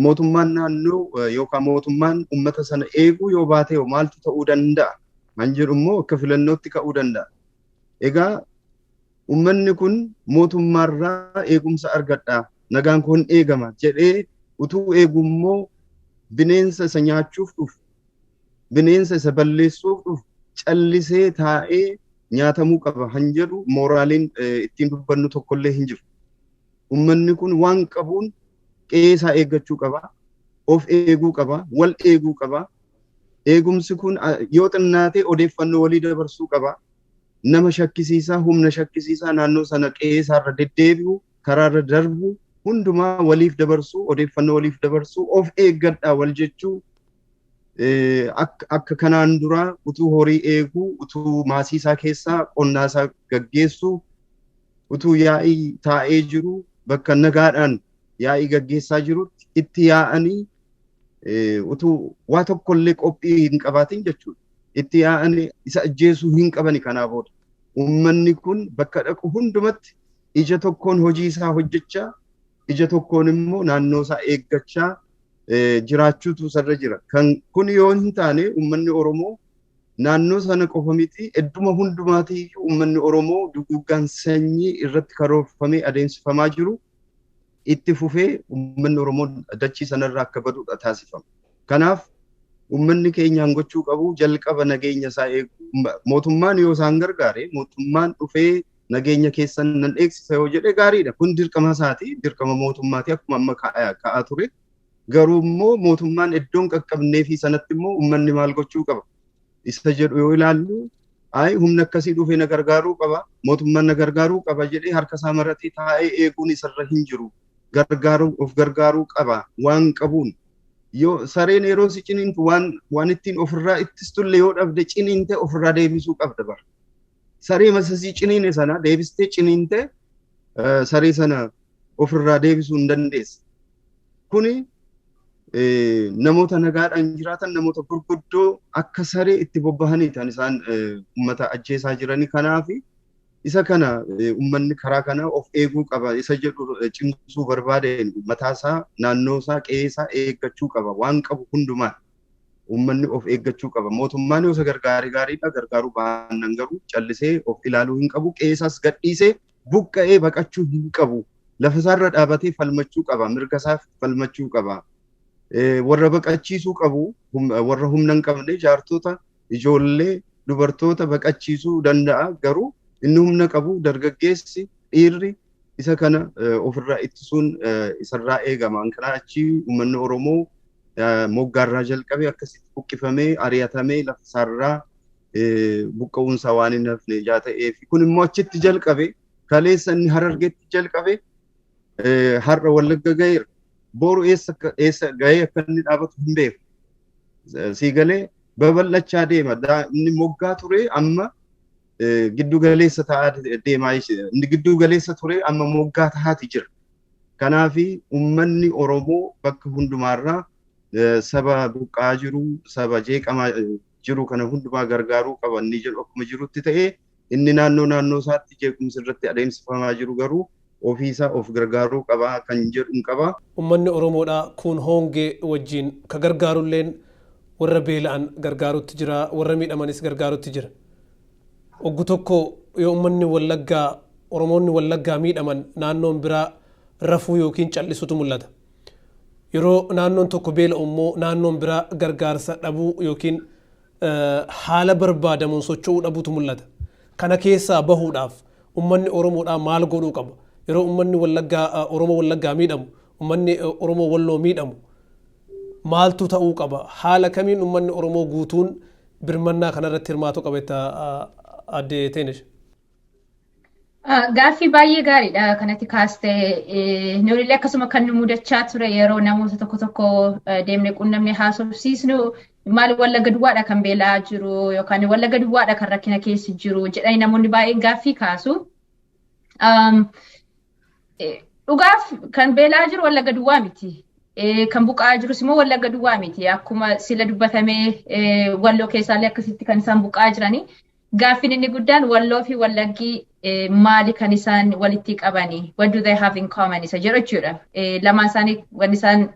Mootummaan naannoo yookaan mootummaan uummata sana eeguu yoo baate maaltu ta'uu danda'a? Kan jedhu immoo akka filannootti ka'uu danda'a. Egaa uummanni kun mootummaarraa eegumsa argadha, nagaan kun eegama jedhee utuu eegu immoo bineensa isa nyaachuuf dhufu, bineensa isa balleessuuf dhufu callisee taa'ee nyaatamuu qaba kan jedhu mooraaliin ittiin dubbannu tokkollee hin jiru. Uummanni kun waan qabuun qe'ee isaa eeggachuu qaba, of eeguu qaba, wal eeguu qaba. Eegumsi kun yoo xinnaate odeeffannoo walii dabarsuu qaba. Nama shakkisiisaa, humna shakkisiisaa naannoo sana qe'ee isaarra deddeebi'u, karaarra darbu hundumaa waliif dabarsuu, odeeffannoo waliif dabarsuu, of eeggadhaa wal jechuu akka kanaan dura utuu horii eeguu, utuu maasii isaa keessaa qonnaa isaa gaggeessuu, utuu yaa'ii taa'ee jiru bakka nagaadhaan yaa'ii gaggeessaa jirutti itti yaa'anii utuu waa tokkollee qophii hin qabaatin jechuudha. Itti yaa'anii isa ajjeesuu hin qabani kanaa booda. Uummanni kun bakka dhaqu hundumatti ija tokkoon hojii isaa hojjechaa, ija tokkoon immoo naannoo isaa eeggachaa jiraachuutu sarra jira. Kan kun yoo hin taane uummanni Oromoo naannoo sana qofa miti idduma hundumaatiiyyuu uummanni Oromoo duguuggaan sanyii irratti karoorfamee adeemsifamaa jiru itti fufee uummanni Oromoo dachii sanarraa akka badudha taasifama. Kanaaf uummanni keenyaan gochuu qabu jalqaba nageenya isaa eegu. Mootummaan yoo isaan gargaare mootummaan dhufee nageenya keessan nan eegsisa yoo jedhe gaariidha. Kun dirqama isaati, dirqama mootummaati akkuma amma ka'aa ture. Garuu immoo mootummaan iddoon qaqqabnee fi sanatti immoo uummanni maal gochuu qaba? Isa jedhu yoo ilaallu ayi humna akkasii dhufee na gargaaruu qaba, mootummaan na gargaaruu qaba jedhee harka isaa maratee taa'ee eeguun isarra hin jiru. Gargaaruu, of gargaaruu qaba waan qabuun. Yoo sareen yeroo si ciniintu waan ittiin ofirraa ittistullee yoo dhabde, ciniinte ofirraa deebisuu qabda bara. Saree masasii ciniine sana deebistee ciniinte saree sana ofirraa deebisuu hin dandeessa. Kuni namoota nagaadhaan jiraatan, namoota gurguddoo akka saree itti bobbahanii kan isaan uummata ajjeesaa jiranii. Kanaafi isa kana uummanni karaa kana of eeguu qaba isa jedhu cimsuu barbaadeen, mataasaa, naannoosaa, qe'eesaa eeggachuu qaba waan qabu hundumaan. Uummanni of eeggachuu qaba. Mootummaan yoo isa gargaare gaariidha, gargaaruu baannaan garuu callisee of ilaaluu hin qabu. Qe'eesaas gadhiisee buqqa'ee baqachuu hin qabu. Lafa isaarra dhaabatee falmachuu qaba. Mirga isaaf falmachuu qaba. Warra baqachiisuu qabu, warra humna hin qabne, jaartota, ijoollee, dubartoota baqachiisuu danda'a. Garuu inni humna qabu, dargaggeessi, dhiirri, isa kana ofirraa ittisuun isarraa eegama. Kanaa achi uummanni Oromoo moggaarraa jalqabee akkasitti buqqifamee, ari'atamee, lafa isaarraa buqqa'uunsaa waan hin hafne ijaa ta'eef, kun immoo achitti jalqabe. Kaleessa inni Harargeetti jalqabe har'a Wallagga ga'eera. Boru eessa eessa ga'ee akka inni dhaabatu hin beeku. Sii galee, babal'achaa deema. Inni moggaa ture amma giddu galeessa ta'aa deemaa, inni giddu galeessa ture amma moggaa ta'aati jira. Kanaafi uummanni Oromoo bakka hundumaarraa saba buqqaa jiru, saba jeeqamaa jiru kana hundumaa gargaaruu qaba inni jedhu akkuma jirutti ta'ee, inni naannoo naannoo isaatti jeequmsi irratti adeemsifamaa jiru garuu ofiisaa of gargaaruu qaba kan jedhu qaba. Uummanni Oromoodhaa kun hongee wajjin ka gargaarulleen warra beela'an gargaarutti jira, warra miidhamanis gargaarutti jira. Oggu tokko yoo uummanni Wallaggaa, Oromoonni Wallaggaa miidhaman, naannoon biraa rafuu yookiin cal'isutu mul'ata. Yeroo naannoon tokko beela'u immoo naannoon biraa gargaarsa dhabuu yookiin haala barbaadamuun socho'uu dhabuutu mul'ata. Kana keessaa bahuudhaaf uummanni Oromoodhaa maal godhuu qaba? Yeroo uummanni Wallaggaa, Oromoo Wallaggaa miidhamu, uummanni Oromoo Walloo miidhamu maaltu ta'uu qaba? Haala kamiin uummanni Oromoo guutuun birmannaa kanarratti hirmaatu qaba jetta, addee Teenish? Gaaffii baay'ee gaariidha kanatti kaastee. Nulillee akkasuma kan nu mudachaa ture, yeroo namoota tokko tokko deemnee qunnamnee haasofsiisnu, maal Wallagga duwwaadha kan beelaa jiru yookaan Wallagga duwwaadha kan rakkina keessa jiru jedhanii namoonni baay'een gaaffii kaasu. Dhugaaf kan beelaa jiru Wallagga duwwaa miti. Kan buqaa jirus immoo Wallagga duwwaa miti. Akkuma sila dubbatamee, Walloo keessaallee akkasitti kan isaan buqaa jiranii. Gaaffiin inni guddaan, Walloo fi Wallaggii maali kan isaan walitti qabanii? What do they have in common? Isa jedhu jechuudha. Lamaan isaanii wanni isaan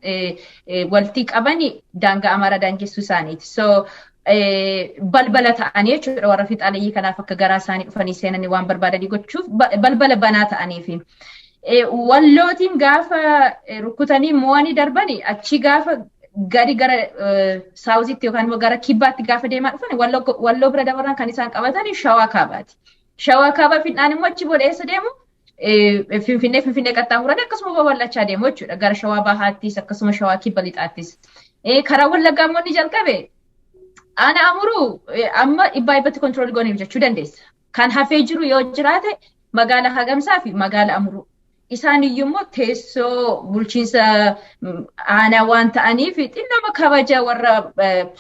walitti qabani daangaa Amaaraa daangessuu isaaniiti. So balbala ta'anii jechuudha warra fixaaleyyii kanaaf, akka garaa isaanii dhufanii seenanii waan barbaadanii gochuuf balbala banaa ta'aniifi. Wallootiin gaafa rukutanii mo'anii darbanii, achi gaafa gadi gara southitti yookaan immoo gara kibbaatti gaafa deemaa dhufan, Walloo bira dabaran kan isaan qabatan Shawaa Kaabaati. Shawaa Kaabaa fixnaan immoo achi booda eessa deemu? Finfinnee qaxxaamuranii akkasuma babal'achaa deemu jechuudha. Gara Shawaa Bahaattis akkasuma Shawaa Kibba Lixaattis. Karaa Wallaggaa immoo inni jalqabe ana Amuruu amma dhibbaa dhibbatti control gooniif jechuu dandeessa. Kan hafee jiru yoo jiraate magaala Hagamsaa fi magaala Amuruu. Isaan iyyuu immoo teessoo bulchiinsa aanaa waan ta'aniif, xinnoma kabaja warra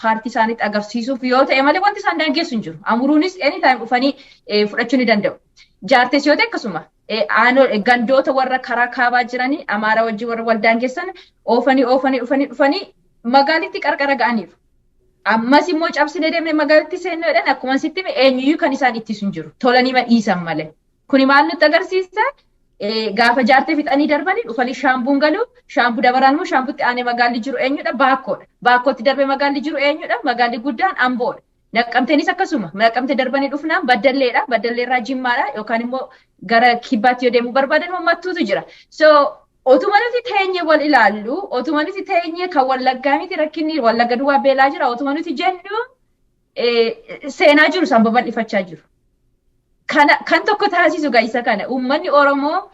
paartii isaaniitti agarsiisuuf yoo ta'e malee wanti isaan daangessu hin jiru. Amuruunis anytime dhufanii fudhachuu ni danda'u. Jaartes yoo ta'e akkasuma gandoota warra karaa kaabaa jiranii Amaaraa wajjin warra wal daangessan oofanii oofanii dhufanii dhufanii magaalitti qarqara ga'aniiru. Ammas immoo cabsinee deemnee magaalitti seenuudhaan, akkuma sitti eenyuyyuu kan isaan ittisu hin jiru. Tolanii dhiisan malee. Kuni maal nutti agarsiisa? Gaafa Jaartee fixanii darbanii dhufanii Shaambuun galu. Shaambuu dabaraan immoo Shaambuutti aanee magaalli jiru eenyudha? Baakkoodha. Baakkootti darbee magaalli jiru eenyudha? Magaalli guddaan Amboodha. Naqqamteenis akkasuma. Naqqamtee darbanii dhufnaan Baddalleedha. Baddalleerraa Jimmaadha. Yookaan immoo gara kibbaatti yoo deemuu barbaadan immoo Mattuutu jira. So otuma nuti teenye wal ilaallu, otuma nuti teenye kan Wallaggaa miti rakkinni, Wallagga duwwaa beelaa jira otuma nuti jennu, seenaa jiru isaan babal'ifachaa jiru. Kana kan tokko taasisu isa kana. Uummanni Oromoo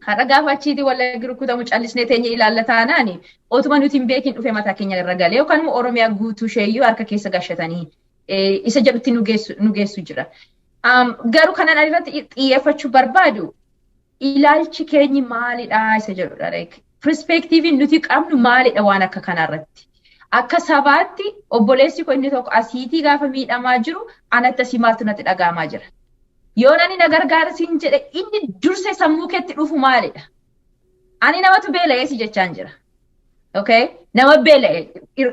har'a gaafa achiitii Wallaggi rukutamu callisnee teenye ilaalla taanaani, otuma nuti hin beekin dhufee mataa keenya irra galee yookaan immoo Oromiyaa guutuu isheeyyuu harka keessa gashatanii isa jedhutti nu geessu jira. Garuu kanan irratti xiyyeeffachuu barbaadu Ilaalchi keenyi maalidha isa jedhudha. Perspektiiviin nuti qabnu maalidha waan akka kanarratti. Akka sabaatti obboleessi koo inni tokko asiitii gaafa miidhamaa jiru anatti asii maaltu natti dhaga'amaa jira. Yoo ani na gargaara siin jedhe, inni dursee sammuu keetti dhufu maalidha? Ani namatu beela'ee si jechaan jira. Okay? Nama beela'e,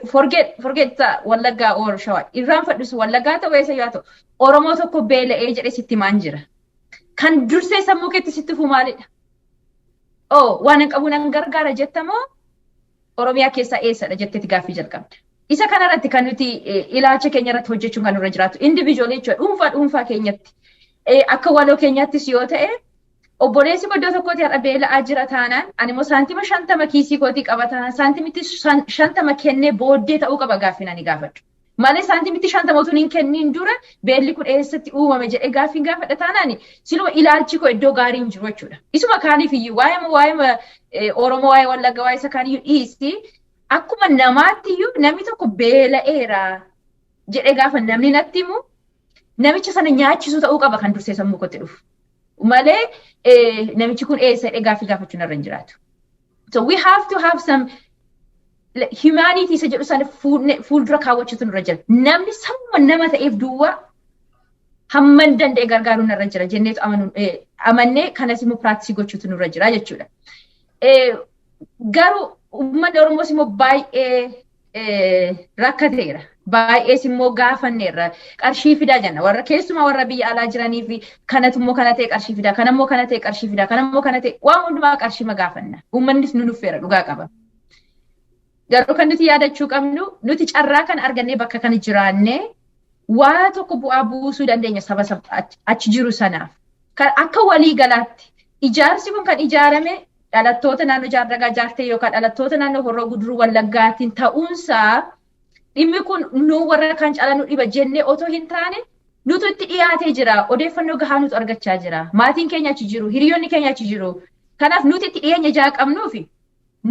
forget Wallaggaa or Shawaa, irraan fadhisu Wallaggaa ta'u, eessa yoo ta'u, Oromoo tokko beela'ee jedhe sitti maan jira. Kan dursee sammuu keetti sitti dhufu maalidha? Oh, waan hin qabu nan gargaara jettamoo, Oromiyaa keessaa eessadha jetteeti gaaffii jalqabda? Isa kanarratti kan nuti ilaalcha keenya irratti hojjechuun kan nurra jiraatu. Individual jechuudha, dhuunfaa dhuunfaa keenyatti. Akka waloo keenyattis yoo ta'e, obboleessi iddoo tokkotti har'a beela'aa jira taanaan, ani immoo saantima 50 kiisii kootii qaba taanaan, saantimitti 50 kennee booddee ta'uu qaba gaaffiin ani gaafadhu. Malee saantimitti 50 utuu hin kenniin dura beelli kun eessatti uumame jedhee gaaffiin gaafadha taanaan, siluma ilaalchi koo iddoo gaarii hin jiru jechuudha. Isuma kaaniif iyyuu, waa'ee Oromoo, waa'ee Wallagga, waa'ee isa kaaniyyuu dhiisi, akkuma namaatti iyyuu namni tokko beela'eera jedhee gaafa namni natti himu, namicha sana nyaachisuu ta'uu qaba kan dursee sammuu kootti dhufu. Malee namichi kun eessa jedhee gaaffii gaafachuun irra hin jiraatu. So we have to have some humanity isa jedhu sana fuuldura kaawwachuutu nurra jira. Namni sammuma nama ta'eef duwwaa hamman danda'e gargaaruun irra jira jenneetu amannee kanas immoo practice gochuutu nurra jira jechuudha. Garuu uummanni Oromoos immoo baay'ee rakkateera. Baay'ees immoo gaafanneerra. Qarshii fidaa jenna. Warra keessumaa warra biyya alaa jiranii fi kanatu immoo kana ta'e qarshii fidaa, kanammoo kana ta'e qarshii fidaa, kanammoo kana ta'e, waan hundumaa qarshii gaafanna. Uummannis nu nuffeera, dhugaa qaba. Garuu kan nuti yaadachuu qabnu, nuti carraa kana argannee bakka kana jiraannee waa tokko bu'aa buusuu dandeenya saba achi jiru sanaaf. Akka walii galaatti ijaarsi kun kan ijaarame dhalattoota naannoo Jaardagaa Jaartee yookaan dhalattoota naannoo Horroo Guduruu Wallaggaatiin ta'uunsaa, dhimmi kun nu warra kan caalaa nu dhiba jennee otoo hin taane, nutu itti dhiyaatee jira. Odeeffannoo gahaa nutu argachaa jira. Maatiin keenya achi jiru, hiriyoonni keenya achi jiru. Kanaaf nuti itti dhiyeenya ijaa qabnuufi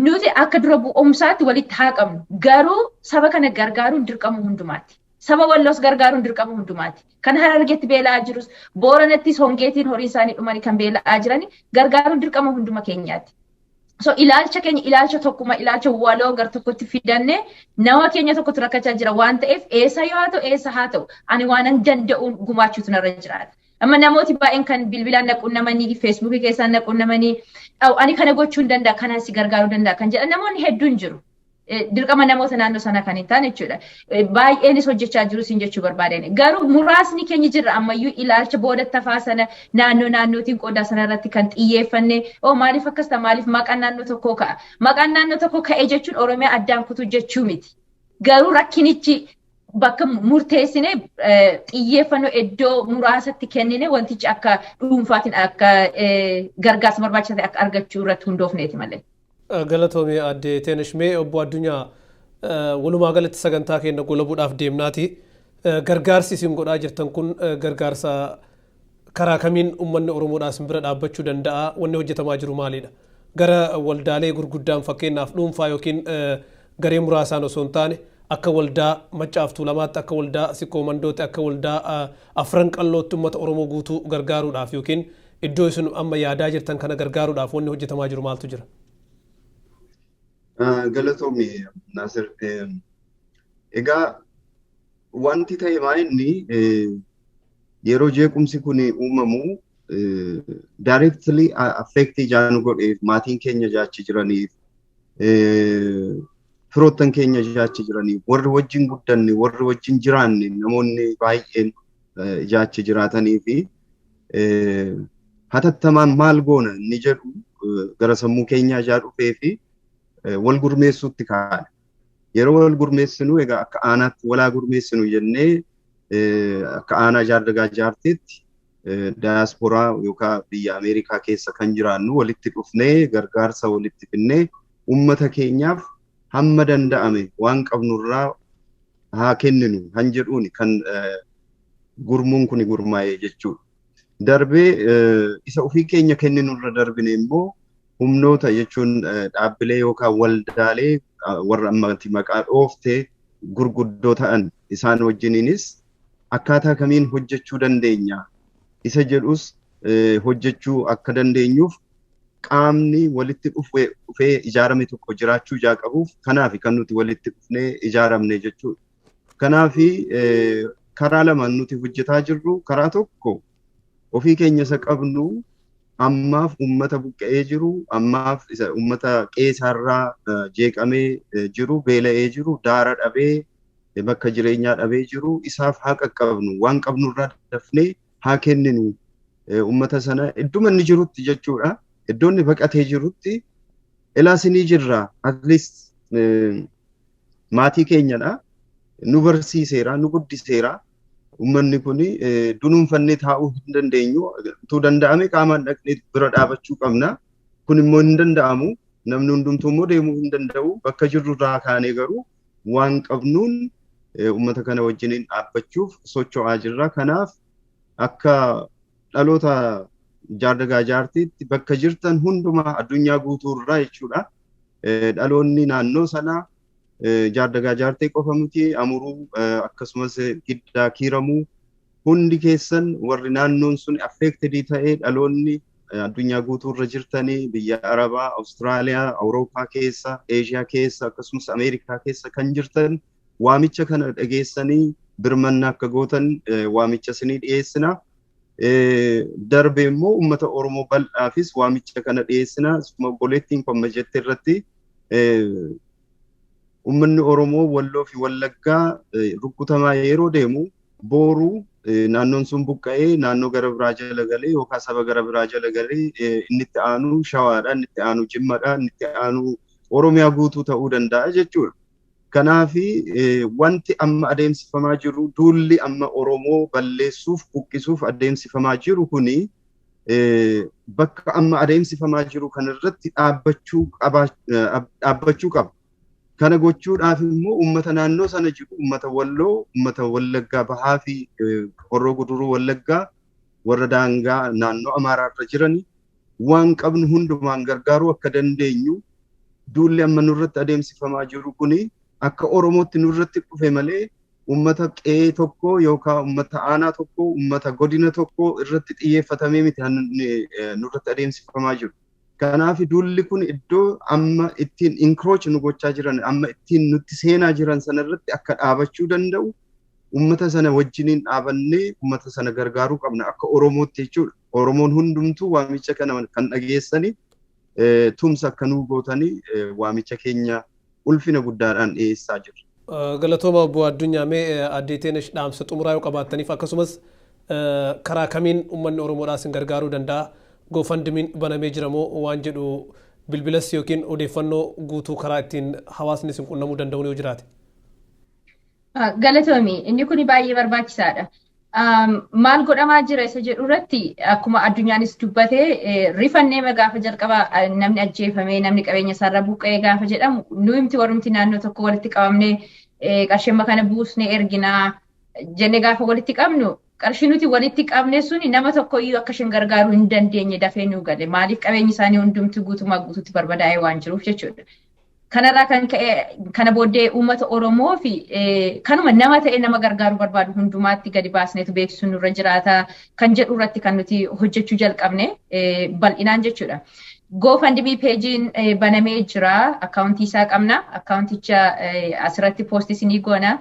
nuti akka dura bu'umsaatti walitti haa qabnu. Garuu saba kana gargaaruun dirqama hundumaati. Saba Walloos gargaaruun dirqama hundumaati. Kan Harargeetti beela'aa jirus, Booranattis hongeetiin horii isaanii dhumanii kan beela'aa jiran gargaaruun dirqama hunduma keenyaati. So ilaalcha keenya, ilaalcha tokkuma, ilaalcha waloo gar tokkotti fidanne, nama keenya tokkotu rakkachaa jira waan ta'eef, eessa yoo haa ta'u, eessa haa ta'u, ani waanan danda'uun gumaachuutu narra jiraata. Amma namooti baay'een kan bilbilaan na qunnamanii, Feesbuukii keessaan na qunnamanii, ani kana gochuu hin danda'a, kanaan si gargaaruu danda'a kan jedhan namoonni hedduun jiru. Dirqama namoota naannoo sana kan hin taane jechuudha. Baay'eenis hojjechaa jiru siin jechuu barbaadeen. Garuu muraasni keenya jirra ammayyuu ilaalcha booda tafaa sana, naannoo naannootiin qoodaa sana irratti kan xiyyeeffanne, oo maaliif akkas ta'a, maaliif maqaan naannoo tokkoo ka'a? Maqaan naannoo tokkoo ka'e jechuun Oromiyaa addaan kutuu jechuu miti. Garuu rakkinichi bakka murteessine, xiyyeeffannoo iddoo muraasatti kennine, wantichi akka dhuunfaatiin akka gargaarsa barbaachisaa ta'e akka argachuu irratti hundoofneeti malee. Galatoomii, aadde Teenash. Mee obbo Addunyaa, walumaa galatti sagantaa keenya golabuudhaaf deemnaati. Gargaarsi isin godhaa jirtan kun gargaarsa karaa kamiin uummanni Oromoodhaa isin bira dhaabbachuu danda'a? Wanni hojjetamaa jiru maalidha? Gara waldaalee gurguddaan, fakkeenyaaf dhuunfaa yookiin garee muraasaan osoo hin taane, akka waldaa Maccaaf Tuulamaatti, akka waldaa Sikkoo Mandootti, akka waldaa Afran Qallootti uummata Oromoo guutuu gargaaruudhaaf yookiin iddoo isin amma yaadaa jirtan kana gargaaruudhaaf wanni hojjetamaa jiru maaltu jira? Galatoomi, Naasir. Egaa wanti ta'e maa inni, yeroo jeequmsi kun uumamu directly affect ijaan godheef, maatiin keenya jaachi jiraniif, firoottan keenya jaachi jiraniif, warri wajjin guddanne, warri wajjin jiraanne, namoonni baay'een jaachi jiraatanii fi hatattamaan maal goona inni jedhu gara sammuu keenyaa ijaa dhufee fi wal gurmeessuutti kaa'an. Yeroo wal gurmeessinu, egaa akka aanaatti walaa gurmeessinu jennee, akka aanaa Jaardagaa Jaarteetti daayasporaa yookaan biyya Ameerikaa keessa kan jiraannu walitti dhufnee, gargaarsa walitti finnee, uummata keenyaaf hamma danda'ame waan qabnurraa haa kenninu kan jedhuuni kan gurmuun kun gurmaa'e jechuudha. Darbee isa ofii keenya kenninurra darbine immoo humnoota jechuun dhaabbilee yookaan waldaalee warra ammatti maqaa dhooftee gurguddoo ta'an isaan wajjiniinis akkaataa kamiin hojjechuu dandeenya isa jedhus hojjechuu akka dandeenyuuf. Qaamni walitti dhufee ijaarame tokko jiraachuu ijaa qabuuf kanaaf kan nuti walitti dhufnee ijaaramne jechuudha. Kanaaf karaa lamaan nuti hojjetaa jirru. Karaa tokko, ofii keenya isa qabnu ammaaf uummata buqqa'ee jiru, ammaaf isa uummata qe'eesaarraa jeeqamee jiru, beela'ee jiru, daara dhabee, bakka jireenyaa dhabee jiru, isaaf haa qaqqabnu, waan qabnurraa dafnee haa kenninu uummata sana idduma inni jirutti jechuudha. Iddoo inni baqatee jirutti ilaasinii jirra, at least maatii keenyadha, nu barsiiseera, nu guddiseera. Uummanni kun dunuunfannee taa'uu hin dandeenyu. Utuu danda'ame qaamaan dhaqnee bira dhaabachuu qabna. Kun immoo hin danda'amu. Namni hundumtuu immoo deemuu hin danda'u. Bakka jirru irraa kaanee garuu waan qabnuun uummata kana wajjiniin dhaabbachuuf socho'aa jirra. Kanaaf akka dhaloota Jaardagaa Jaartiitti bakka jirtan hundumaa addunyaa guutuu irraa jechuudha. Dhaloonni naannoo sanaa, Jaardagaa Jaartee qofa miti, Amuruu, akkasumas Giddaa Kiiramuu, hundi keessan warri naannoon sun affected ta'ee, dhaloonni addunyaa guutuu irra jirtanii, biyya Arabaa, Awustiraaliyaa, Awurooppaa keessa, Eeshiyaa keessa, akkasumas Ameerikaa keessa kan jirtan waamicha kana dhageessanii birmannaa akka gootan waamicha isinii dhiyeessina. Darbe immoo uummata Oromoo bal'aafis waamicha kana dhiyeessina. Obboleettiin komma jette irratti, uummanni Oromoo Walloo fi Wallaggaa rukutamaa yeroo deemu, booruu naannoon sun buqqa'ee naannoo gara biraa jala galee yookaan saba gara biraa jala galee, inni itti aanu Shawaadha, inni itti aanu Jimmadha, inni itti aanu Oromiyaa guutuu ta'uu danda'a jechuudha. Kanaafi wanti amma adeemsifamaa jiru, duulli amma Oromoo balleessuuf, buqqisuuf adeemsifamaa jiru kuni, bakka amma adeemsifamaa jiru kanarratti dhaabbachuu qaba. Kana gochuudhaaf immoo uummata naannoo sana jiru, uummata Walloo, uummata Wallaggaa Bahaa fi Horroo Guduruu Wallaggaa, warra daangaa naannoo Amaaraarra jirani waan qabnu hundumaan gargaaruu akka dandeenyu, duulli amma nurratti adeemsifamaa jiru kuni akka Oromootti nurratti dhufe malee uummata qe'ee tokko yookaan uummata aanaa tokko, uummata godina tokko irratti xiyyeeffatamee miti nurratti adeemsifamaa jiru. Kanaaf duulli kun iddoo amma ittiin encroach nu gochaa jiran, amma ittiin nutti seenaa jiran sana irratti akka dhaabachuu danda'u, uummata sana wajjiniin dhaabannee uummata sana gargaaruu qabna akka Oromootti jechuudha. Oromoon hundumtuu waamicha kana kan dhageessanii tumsa akka nuu gootanii waamicha keenya ulfina guddaadhaan dhiyeessaa jirra. Galatooma, obbo Addunyaa. Mee addee Teenesh, dhaamsa xumuraa yoo qabaattaniif, akkasumas karaa kamiin uummanni Oromoodhaa isin gargaaruu danda'a, GoFundMen banamee jira moo waan jedhu, bilbilas yookiin odeeffannoo guutuu karaa ittiin hawaasni isin qunnamuu danda'u yoo jiraate. Galatoomi, inni kun baay'ee barbaachisaadha. Maal godhamaa jira isa jedhu irratti, akkuma addunyaanis dubbate, rifannee gaafa jalqaba namni ajjeefamee, namni qabeenya isaarra buqqa'ee gaafa jedhamu, nuyi warrumti naannoo tokko walitti qabamnee qarshii kana buusnee erginaa jennee gaafa walitti qabnu, qarshii nuti walitti qabne suni nama tokko iyyuu akka isheen gargaaruu hin dandeenye dafee nu gale. Maaliif? Qabeenyi isaanii hundumti guutumaa guutuutti barbadaa'ee waan jiruuf jechuudha. Kanarraa kan ka'e, kana booddee uummata Oromoo fi kanuma nama ta'e nama gargaaruu barbaadu hundumaatti gadi baasneetu beeksisuun nurra jiraata kan jedhu irratti kan nuti hojjechuu jalqabne bal'inaan jechuudha. GoFundMe pageiin banamee jira. Akkaawuntii isaa qabna. Akkaawunticha asirratti post isinii goona.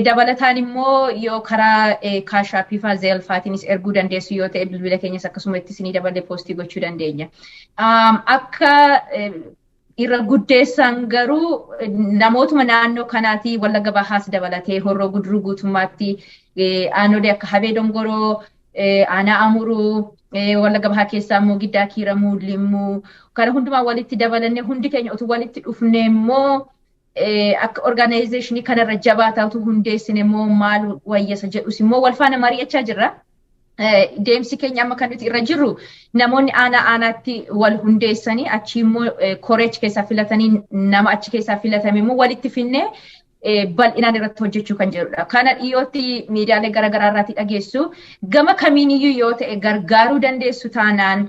Dabalataan immoo yoo karaa Cash App faa Zelle faatiinis erguu dandeessu yoo ta'e, bilbila keenyas akkasuma itti isinii dabalee post gochuu dandeenya. Akka irra guddeessan garuu namootuma naannoo kanaatii, Wallagga Bahaas dabalatee, Horroo Guduruu guutummaatti, aanolee akka Habee Dongoroo, aanaa Amuruu, Wallagga Bahaa keessaa immoo Giddaa Kiiramuu, Limmuu, kana hundumaa walitti dabalannee hundi keenya utuu walitti dhufne immoo, akka organization kanarra jabaa taatu hundeessine immoo maal wayyasa jedhus immoo wal faana mari'achaa jirra. Deemsi keenya amma kan nuti irra jirru, namoonni aanaa aanaatti wal hundeessanii, achi immoo koreech keessaa filatanii, nama achi keessaa filatame immoo walitti finnee bal'inaan irratti hojjechuu kan jedhudha. Kana dhiyootti miidiyaalee garaagaraa irratti dhageessu. Gama kamiiniyyuu yoo ta'e gargaaruu dandeessu taanaan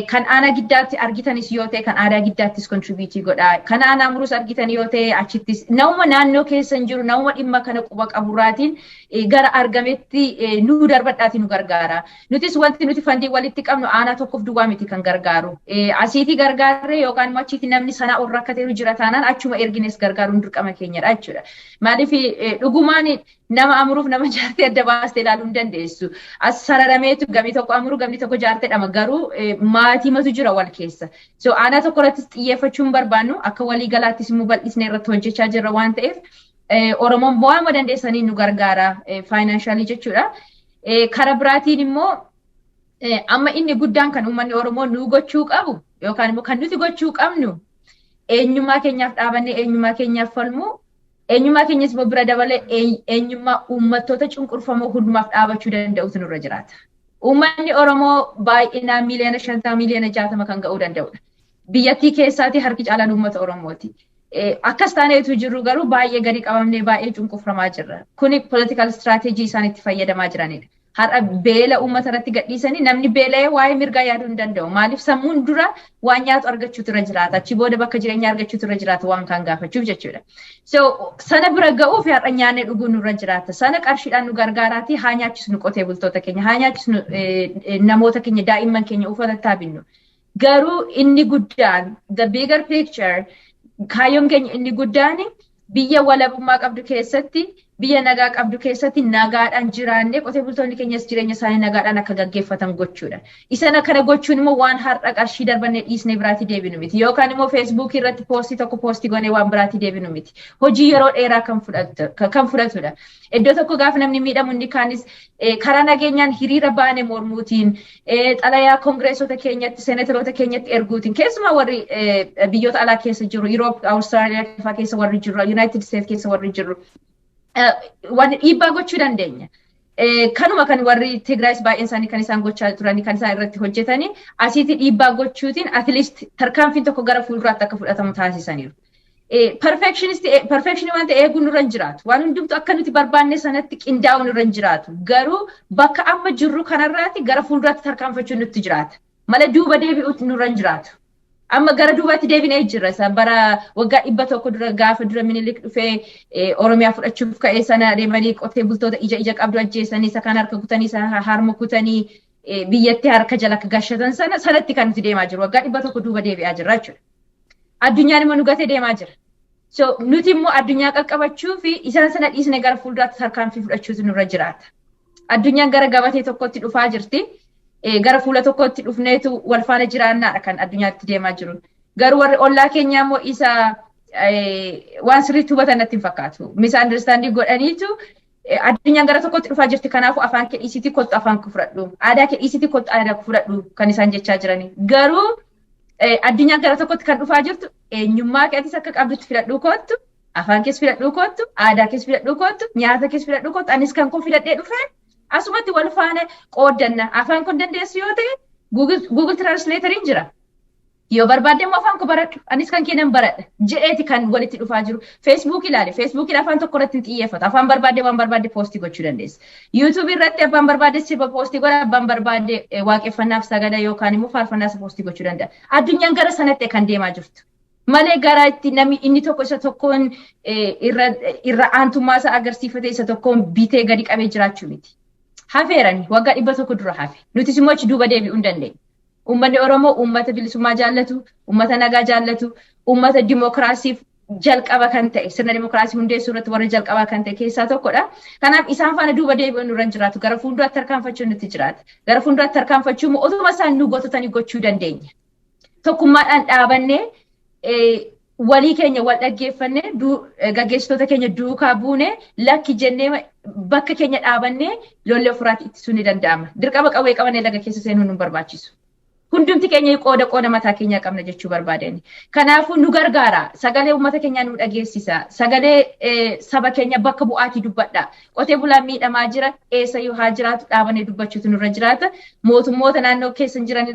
Kan Aanaa Giddaatti argitanis yoo ta'e, kan Aanaa Giddaattis contribute godha. Kan Aanaa Amuruus argitan yoo ta'e, achittis nama naannoo keessa hin jiru, nama dhimma kana quba qaburraatiin gara argametti nu darbadhaati nu gargaara. Nutis wanti nuti fund walitti qabnu aanaa tokkoof duwwaa miti kan gargaaru. Asiitii gargaarree yookaan immoo achiitti namni sanaa ol rakkateeru jira taanaan, achuma ergines gargaaruun dirqama keenyadha jechuudha. Maaliif, dhugumaan nama Amuruuf nama Jaartee adda baastee ilaaluu hin dandeessu. As sararameetu gamni tokko Amuruu, gamni tokko Jaarteedhama, garuu maatiimatu jira wal keessa. So aanaa tokko irrattis xiyyeeffachuu hin barbaannu, akka walii galaattis immoo bal'isnee irratti hojjechaa jirra waan ta'eef, Oromoon bu'aama dandeessanii nu gargaara financially jechuudha. Karaa biraatiin immoo amma inni guddaan kan uummanni Oromoo nu gochuu qabu yookaan immoo kan nuti gochuu qabnu, eenyummaa keenyaaf dhaabannee eenyummaa keenyaaf falmuu, eenyummaa keenyas immoo bira dabalee eenyummaa uummattoota cunqurfamoo hundumaaf dhaabachuu danda'utu nurra jiraata. Uummanni Oromoo baay'inaan 50,000,000, 60,000,000 kan ga'uu danda'udha. Biyyattii keessaatti harki caalaan uummata Oromooti. Akkas taaneetu jirru garuu baay'ee gadi qabamnee baay'ee cunqurfamaa jirra. Kuni political strategy isaan itti fayyadamaa jiranidha. Har'a beela uummata irratti gadhiisanii namni beela'ee waa'ee mirgaa yaaduu hin danda'u. Maaliif, sammuun dura waan nyaatu argachuutu irra jiraata. Achi booda bakka jireenyaa argachuutu irra jiraata waan kaan gaafachuuf jechuudha. So sana bira ga'uuf har'a nyaannee dhuguun nurra jiraata. Sana qarshiidhaan nu gargaaraati haa nyaachisnu qotee bultoota keenya, haa nyaachisnu namoota keenya, daa'imman keenya uffata haa binnu. Garuu inni guddaan, the bigger picture, kaayyoon keenya inni guddaan biyya walabummaa qabdu keessatti, biyya nagaa qabdu keessatti nagaadhaan jiraannee qotee bultoonni keenyas jireenya isaanii nagaadhaan akka gaggeeffatan gochuudha. Isana kana gochuun immoo waan har'a qarshii darbannee dhiisnee biraatti deebinu miti. Yookaan immoo Feesbuukii irratti post tokko post goonee waan biraatti deebinu miti. Hojii yeroo dheeraa kan fudhatudha. Iddoo tokko gaafa namni miidhamu inni kaanis karaa nageenyaan hiriira baane mormuutiin, xalayaa koongireesota keenyatti, seenatoroota keenyatti erguutiin, keessumaa warri biyyoota alaa keessa jiru, Yuroop, Awustiraaliyaa fa'aa keessa warri jiru, United States keessa warri jiru, waan dhiibbaa gochuu dandeenya. Kanuma kan warri Tigraayis baay'een isaanii kan isaan gochaa turanii, kan isaan irratti hojjetanii, asiitti dhiibbaa gochuutiin at least tarkaanfiin tokko gara fuulduraatti akka fudhatamu taasisaniiru. Perfection waan ta'e eeguun nurra hin jiraatu. Waan hundumtu akka nuti barbaanne sanatti qindaa'uun nurra hin jiraatu. Garuu bakka amma jirru kanarraati gara fuulduraatti tarkaanfachuun nutti jiraata. Malee duuba deebi'uutti nurra hin jiraatu. Amma gara duubaatti deebinee jirra. Isa bara waggaa 100 dura gaafa dura Minilik dhufee Oromiyaa fudhachuuf ka'ee sana deemanii qotee bultoota ija ija qabdu ajjeesanii, isa kan harka kutanii, isa harma kutanii, biyyatti harka jala akka gashatan sana sanatti kan nuti deemaa jiru. Waggaa 100 duuba deebi'aa jirra jechuudha. Addunyaan immoo nu gatee deemaa jira. So nuti immoo addunyaa qaqqabachuu fi isaan sana dhiisnee gara fuulduraatti tarkaanfii fudhachuutu nurra jiraata. Addunyaan gara gabatee tokkotti dhufaa jirti. Gara fuula tokkotti dhufneetu wal faana jiraannaadha kan addunyaatti deemaa jiru. Garuu warri ollaa keenyaa immoo isa waan sirriitti hubatan natti hin fakkaatu. Misunderstanding godhaniitu, addunyaan gara tokkotti dhufaa jirti, kanaafuu afaan kee dhiisitii kottu afaan kee fudhadhu. Aadaa kee dhiisitii kottu aadaa kee fudhadhu kan isaan jechaa jirani. Garuu addunyaan gara tokkotti kan dhufaa jirtu, eenyummaa keetis akka qabdutti filadhuu kottu, afaan kees filadhuu kottu, aadaa kees filadhuu kottu, nyaata kees filadhuu kottu, anis kan koo filadhee dhufee asumatti wal faana qooddanna. Afaan kun dandeessu yoo ta'e, Google Translatoriin jira. Yoo barbaadde immoo afaan koo baradhu, anis kan kee nan baradha jedheeti kan walitti dhufaa jiru. Facebook ilaali. Facebookiin afaan tokko irratti hin xiyyeeffatu. Afaan barbaadde waan barbaadde post gochuu dandeessa. YouTube irratti abbaan barbaadde sirba post godha, abbaan barbaadde waaqeffannaaf sagada yookaan immoo faarfannaas post gochuu danda'a. Addunyaan gara sanatti kan deemaa jirtu. Malee gara itti namni inni tokko isa tokkoon irra aantummaa isaa agarsiifate, isa tokkoon bitee gadi qabee jiraachuu miti. Hafeerani waggaa 100 dura hafe. Nutis immoo achi duuba deebi'uu hin dandeenye. Uummanni Oromoo uummata bilisummaa jaallatu, uummata nagaa jaallatu, uummata dimookiraasiif jalqaba kan ta'e, sirna dimookiraasii hundeessuu irratti warra jalqabaa kan ta'e keessaa tokkodha. Kanaaf isaan faana duuba deebi'uun nurra hin jiraatu. Gara fuulduraatti tarkaanfachuun nutti jiraata. Gara fuulduraatti tarkaanfachuu immoo otuma isaan nu gototanii gochuu dandeenya. Tokkummaadhaan dhaabannee, walii keenya wal dhaggeeffannee, gaggeessitoota keenya duukaa buune, lakki jennee bakka keenya dhaabannee lollee ofirraatti ittisuun ni danda'ama. Dirqama qawwee qabannee laga keessa seenuun nu barbaachisu. Hundumti keenya qooda qooda mataa keenyaa qabna jechuu barbaadani. Kanaafuu nu gargaara. Sagalee uummata keenyaa nu dhageessisa. Sagalee saba keenya bakka bu'aatii dubbadha. Qotee bulaan miidhamaa jira. Eessayyuu haa jiraatu, dhaabanee dubbachuutu nurra jiraata. Mootummoota naannoo keessa jiran,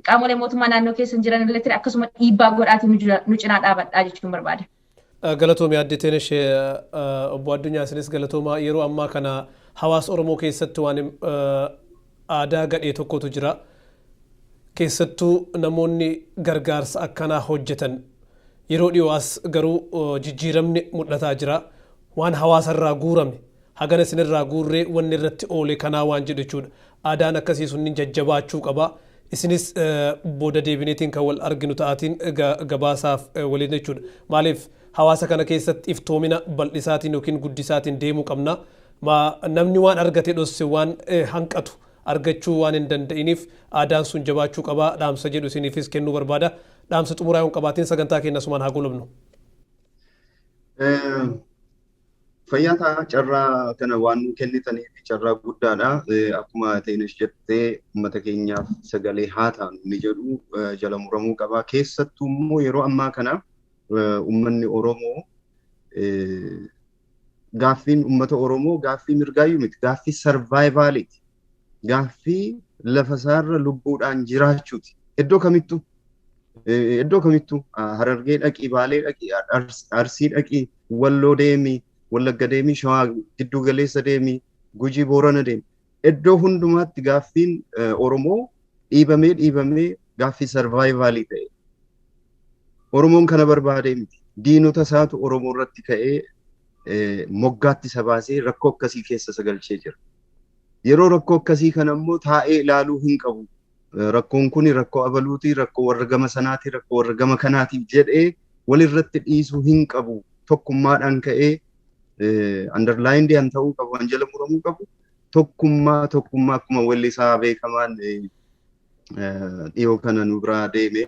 qaamolee mootummaa naannoo keessa jiran illee akkasuma dhiibbaa godhaatii nu cinaa dhaabadhaa jechuun barbaada. Galatoomii Aadde Teenesh. Obbo Addunyaa, isinis galatoomaa. Yeroo ammaa kana hawaasa Oromoo keessatti waan aadaa gadhee tokkotu jira. Keessattuu namoonni gargaarsa akkanaa hojjetan yeroo dhiyoo as garuu jijjiiramni mul'ataa jira. Waan hawaasarraa guurame hagana isinirraa guurree wanni irratti oole kanaa waan jedhu jechuudha. Aadaan akkasii sunniin jajjabaachuu qaba. Isinis booda deebineetiin kan wal arginu ta'aatiin gabaasaaf waliin jechuudha. Maaliif hawaasa kana keessatti iftoomina bal'isaatiin yookiin guddisaatiin deemuu qabna. Namni waan argate dhosse waan hanqatu argachuu waan hin danda'iniif aadaan sun jabaachuu qaba dhaamsa jedhu isiniifis kennuu barbaada. Dhaamsa xumuraa yoo hin qabaatiin sagantaa keenya asumaan haa goolabnu. Fayyaa ta'a, carraa kana waan nu kennitaniif carraa guddaadha. Akkuma Teenesh jettee, uummata keenyaaf sagalee haa taanu ni jedhu jala muramuu qaba. Keessattuu immoo yeroo ammaa kana uummanni Oromoo, gaaffiin uummata Oromoo gaaffii mirgaayyuu miti, gaaffii survivaliiti. Gaaffii lafa isaarra lubbuudhaan jiraachuuti. Iddoo kamittuu Harargee dhaqii, Baalee dhaqii, Arsii dhaqii, Walloo deemi, Wallagga deemi, Shawaa giddu galeessa deemi, Gujii Boorana deemi. Iddoo hundumaatti gaaffiin Oromoo dhiibamee dhiibamee gaaffii survivalii ta'e. Oromoon kana barbaadee miti. Diinota isaatu Oromoo irratti ka'ee moggaatti isa baasee rakkoo akkasii keessa isa galchee jira. Yeroo rakkoo akkasii kana immoo taa'ee ilaaluu hin qabu. Rakkoon kun rakkoo abaluuti, rakkoo warra gama sanaati, rakkoo warra gama kanaatiif jedhee walirratti dhiisuu hin qabu. Tokkummaadhaan ka'ee underlined an ta'uu qabu, an jala muramuu qabu. Tokkummaa, tokkummaa, akkuma weellisaa beekamaan dhiyoo kana nu biraa deeme,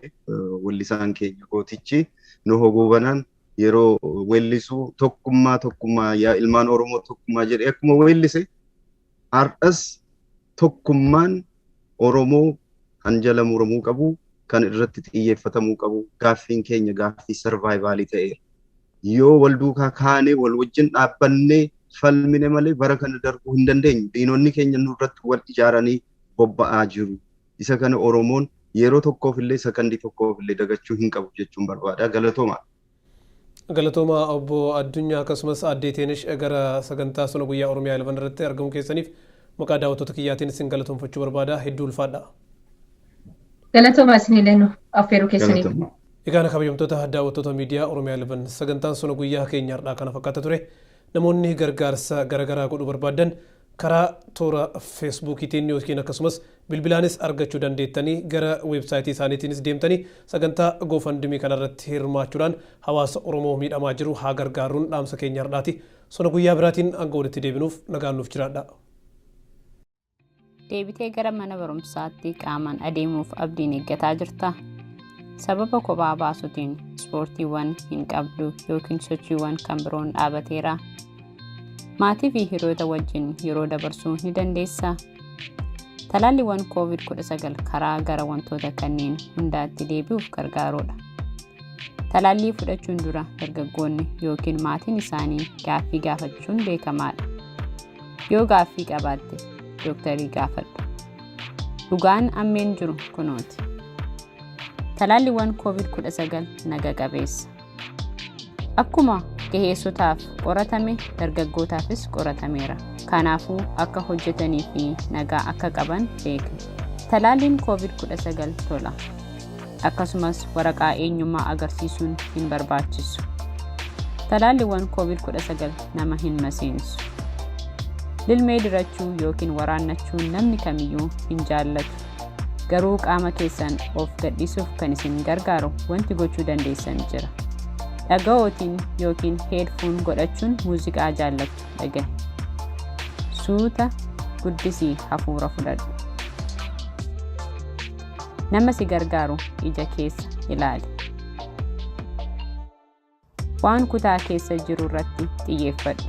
weellisaan keenya gootichi Nuhoo Goobanaan yeroo weellisu "Tokkummaa, tokkummaa, yaa ilmaan Oromoo, tokkummaa" jedhee akkuma weellise, har'as tokkummaan Oromoo kan jala muramuu qabu, kan irratti xiyyeeffatamuu qabu. Gaaffiin keenya gaaffii survivalii ta'eera. Yoo wal duukaa kaanee wal wajjin dhaabbannee falmine malee bara kana darbuu hin dandeenyu. Diinonni keenya nurratti wal ijaaranii bobba'aa jiru. Isa kana Oromoon yeroo tokkoof illee, sakandii tokkoof illee dagachuu hin qabu jechuun barbaada. Galatooma. Galatooma obbo Addunyaa, akkasumas addee Teenish, gara sagantaa sona guyyaa Oromiyaa 11 irratti argamuu keessaniif maqaa daawwattoota kiyyaatiin isin galatoomfachuu barbaada. Hedduu ulfaadha. Galatooma isinillee nu affeeruu keessaniif. Egaa kabajamtoota daawwattoota miidiyaa Oromiyaa 11, sagantaan sona guyyaa keenya har'aa kana fakkaata ture. Namoonni gargaarsa garaagaraa godhuu barbaadan karaa toora Feesbuukiitiin yookiin akkasumas bilbilaanis argachuu dandeettanii, gara weebsaayitii isaaniitiinis deemtanii sagantaa GoFundMe kanarratti hirmaachuudhaan hawaasa Oromoo miidhamaa jiru haa gargaaruun dhaamsa keenya har'aati. Sona guyyaa biraatiin hanga walitti deebinuuf nagaan nuuf jiraadha. Deebitee gara mana barumsaatti qaamaan adeemuuf abdiin eeggataa jirta? Sababa kophaa baasuutiin ispoortiiwwan hin qabdu yookiin sochiiwwan kan biroon dhaabateera? Maatii fi hiriyoota wajjin yeroo dabarsuu ni dandeessaa? Talaalliiwwan COVID-19 karaa gara wantoota kanneen hundaatti deebi'uuf gargaarudha. Talaallii fudhachuun dura dargaggoonni yookiin maatiin isaanii gaaffii gaafachuun beekamaadha. Yoo gaaffii qabaatte dooktarii gaafadhu. Dhugaan ammeen jiru kunooti. Talaalliiwwan COVID-19 naga qabeessa. Akkuma gaheessotaaf qoratame dargaggootaafis qoratameera. Kanaafuu akka hojjetanii fi nagaa akka qaban beekna. Talaalliin COVID-19 tola. Akkasumas waraqaa eenyummaa agarsiisuun hin barbaachisu. Talaalliiwwan COVID-19 nama hin maseensu. Lilmee dirachuu yookiin waraannachuu namni kamiyyuu hin jaallatu. Garuu qaama keessan of gadhiisuuf kan isin gargaaru wanti gochuu dandeessan jira. Dhaga'ootiin yookiin headphone godhachuun muuziqaa jaallattu dhagahi. Suuta guddisii hafuura fudhadhu. Nama si gargaaru ija keessa ilaali. Waan kutaa keessa jiru irratti xiyyeeffadhu.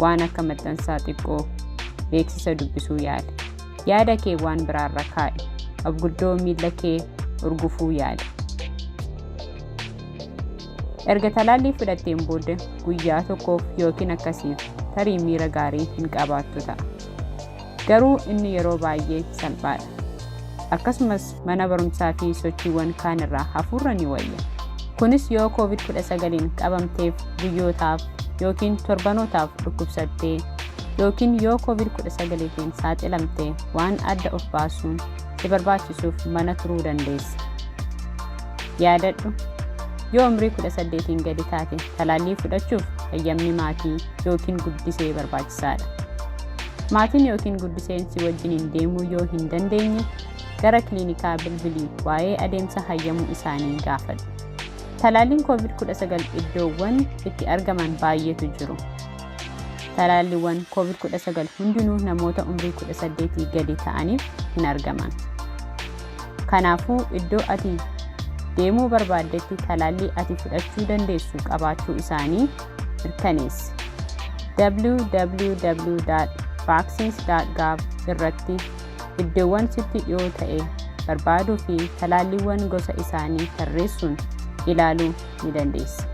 Waan akka maxxansaa xiqqoo beeksisa dubbisuu yaali. Yaada kee waan biraarra kaa'i. Abguddoo miilla kee urgufuu yaali. Erga talaallii fudhatteen booda guyyaa tokkoof yookiin akkasiif tarii miira gaarii hin qabaattu ta'a. Garuu inni yeroo baay'ee salphaadha. Akkasumas mana barumsaa fi sochiiwwan kaan irraa hafuurra ni wayya. Kunis yoo COVID-19 qabamteef guyyootaaf yookiin torbanootaaf dhukkubsattee yookiin yoo COVID-19 saaxilamte waan adda of baasuun si barbaachisuuf mana turuu dandeessa. Yaadadhu, yoo umrii 18 gadi taate talaallii fudhachuuf hayyamni maatii yookiin guddisee barbaachisaadha. Maatiin yookiin guddiseen si wajjiniin deemuu yoo hin dandeenye, gara kiliinikaa bilbilii waa'ee adeemsa hayyamuu isaanii gaafadhu. Talaalliin COVID-19 iddoowwan itti argaman baay'eetu jiru. Talaalliiwwan COVID-19 hundinuu namoota umrii 18 gadi ta'aniif hin argaman. Kanaafuu, iddoo ati deemuu barbaaddetti talaallii ati fudhachuu dandeessu qabaachuu isaanii mirkaneessi. www.vaccines.gov irratti iddoowwan sitti dhiyoo ta'e barbaaduu fi talaalliiwwan gosa isaanii tarreessuun ilaaluu ni dandeessa.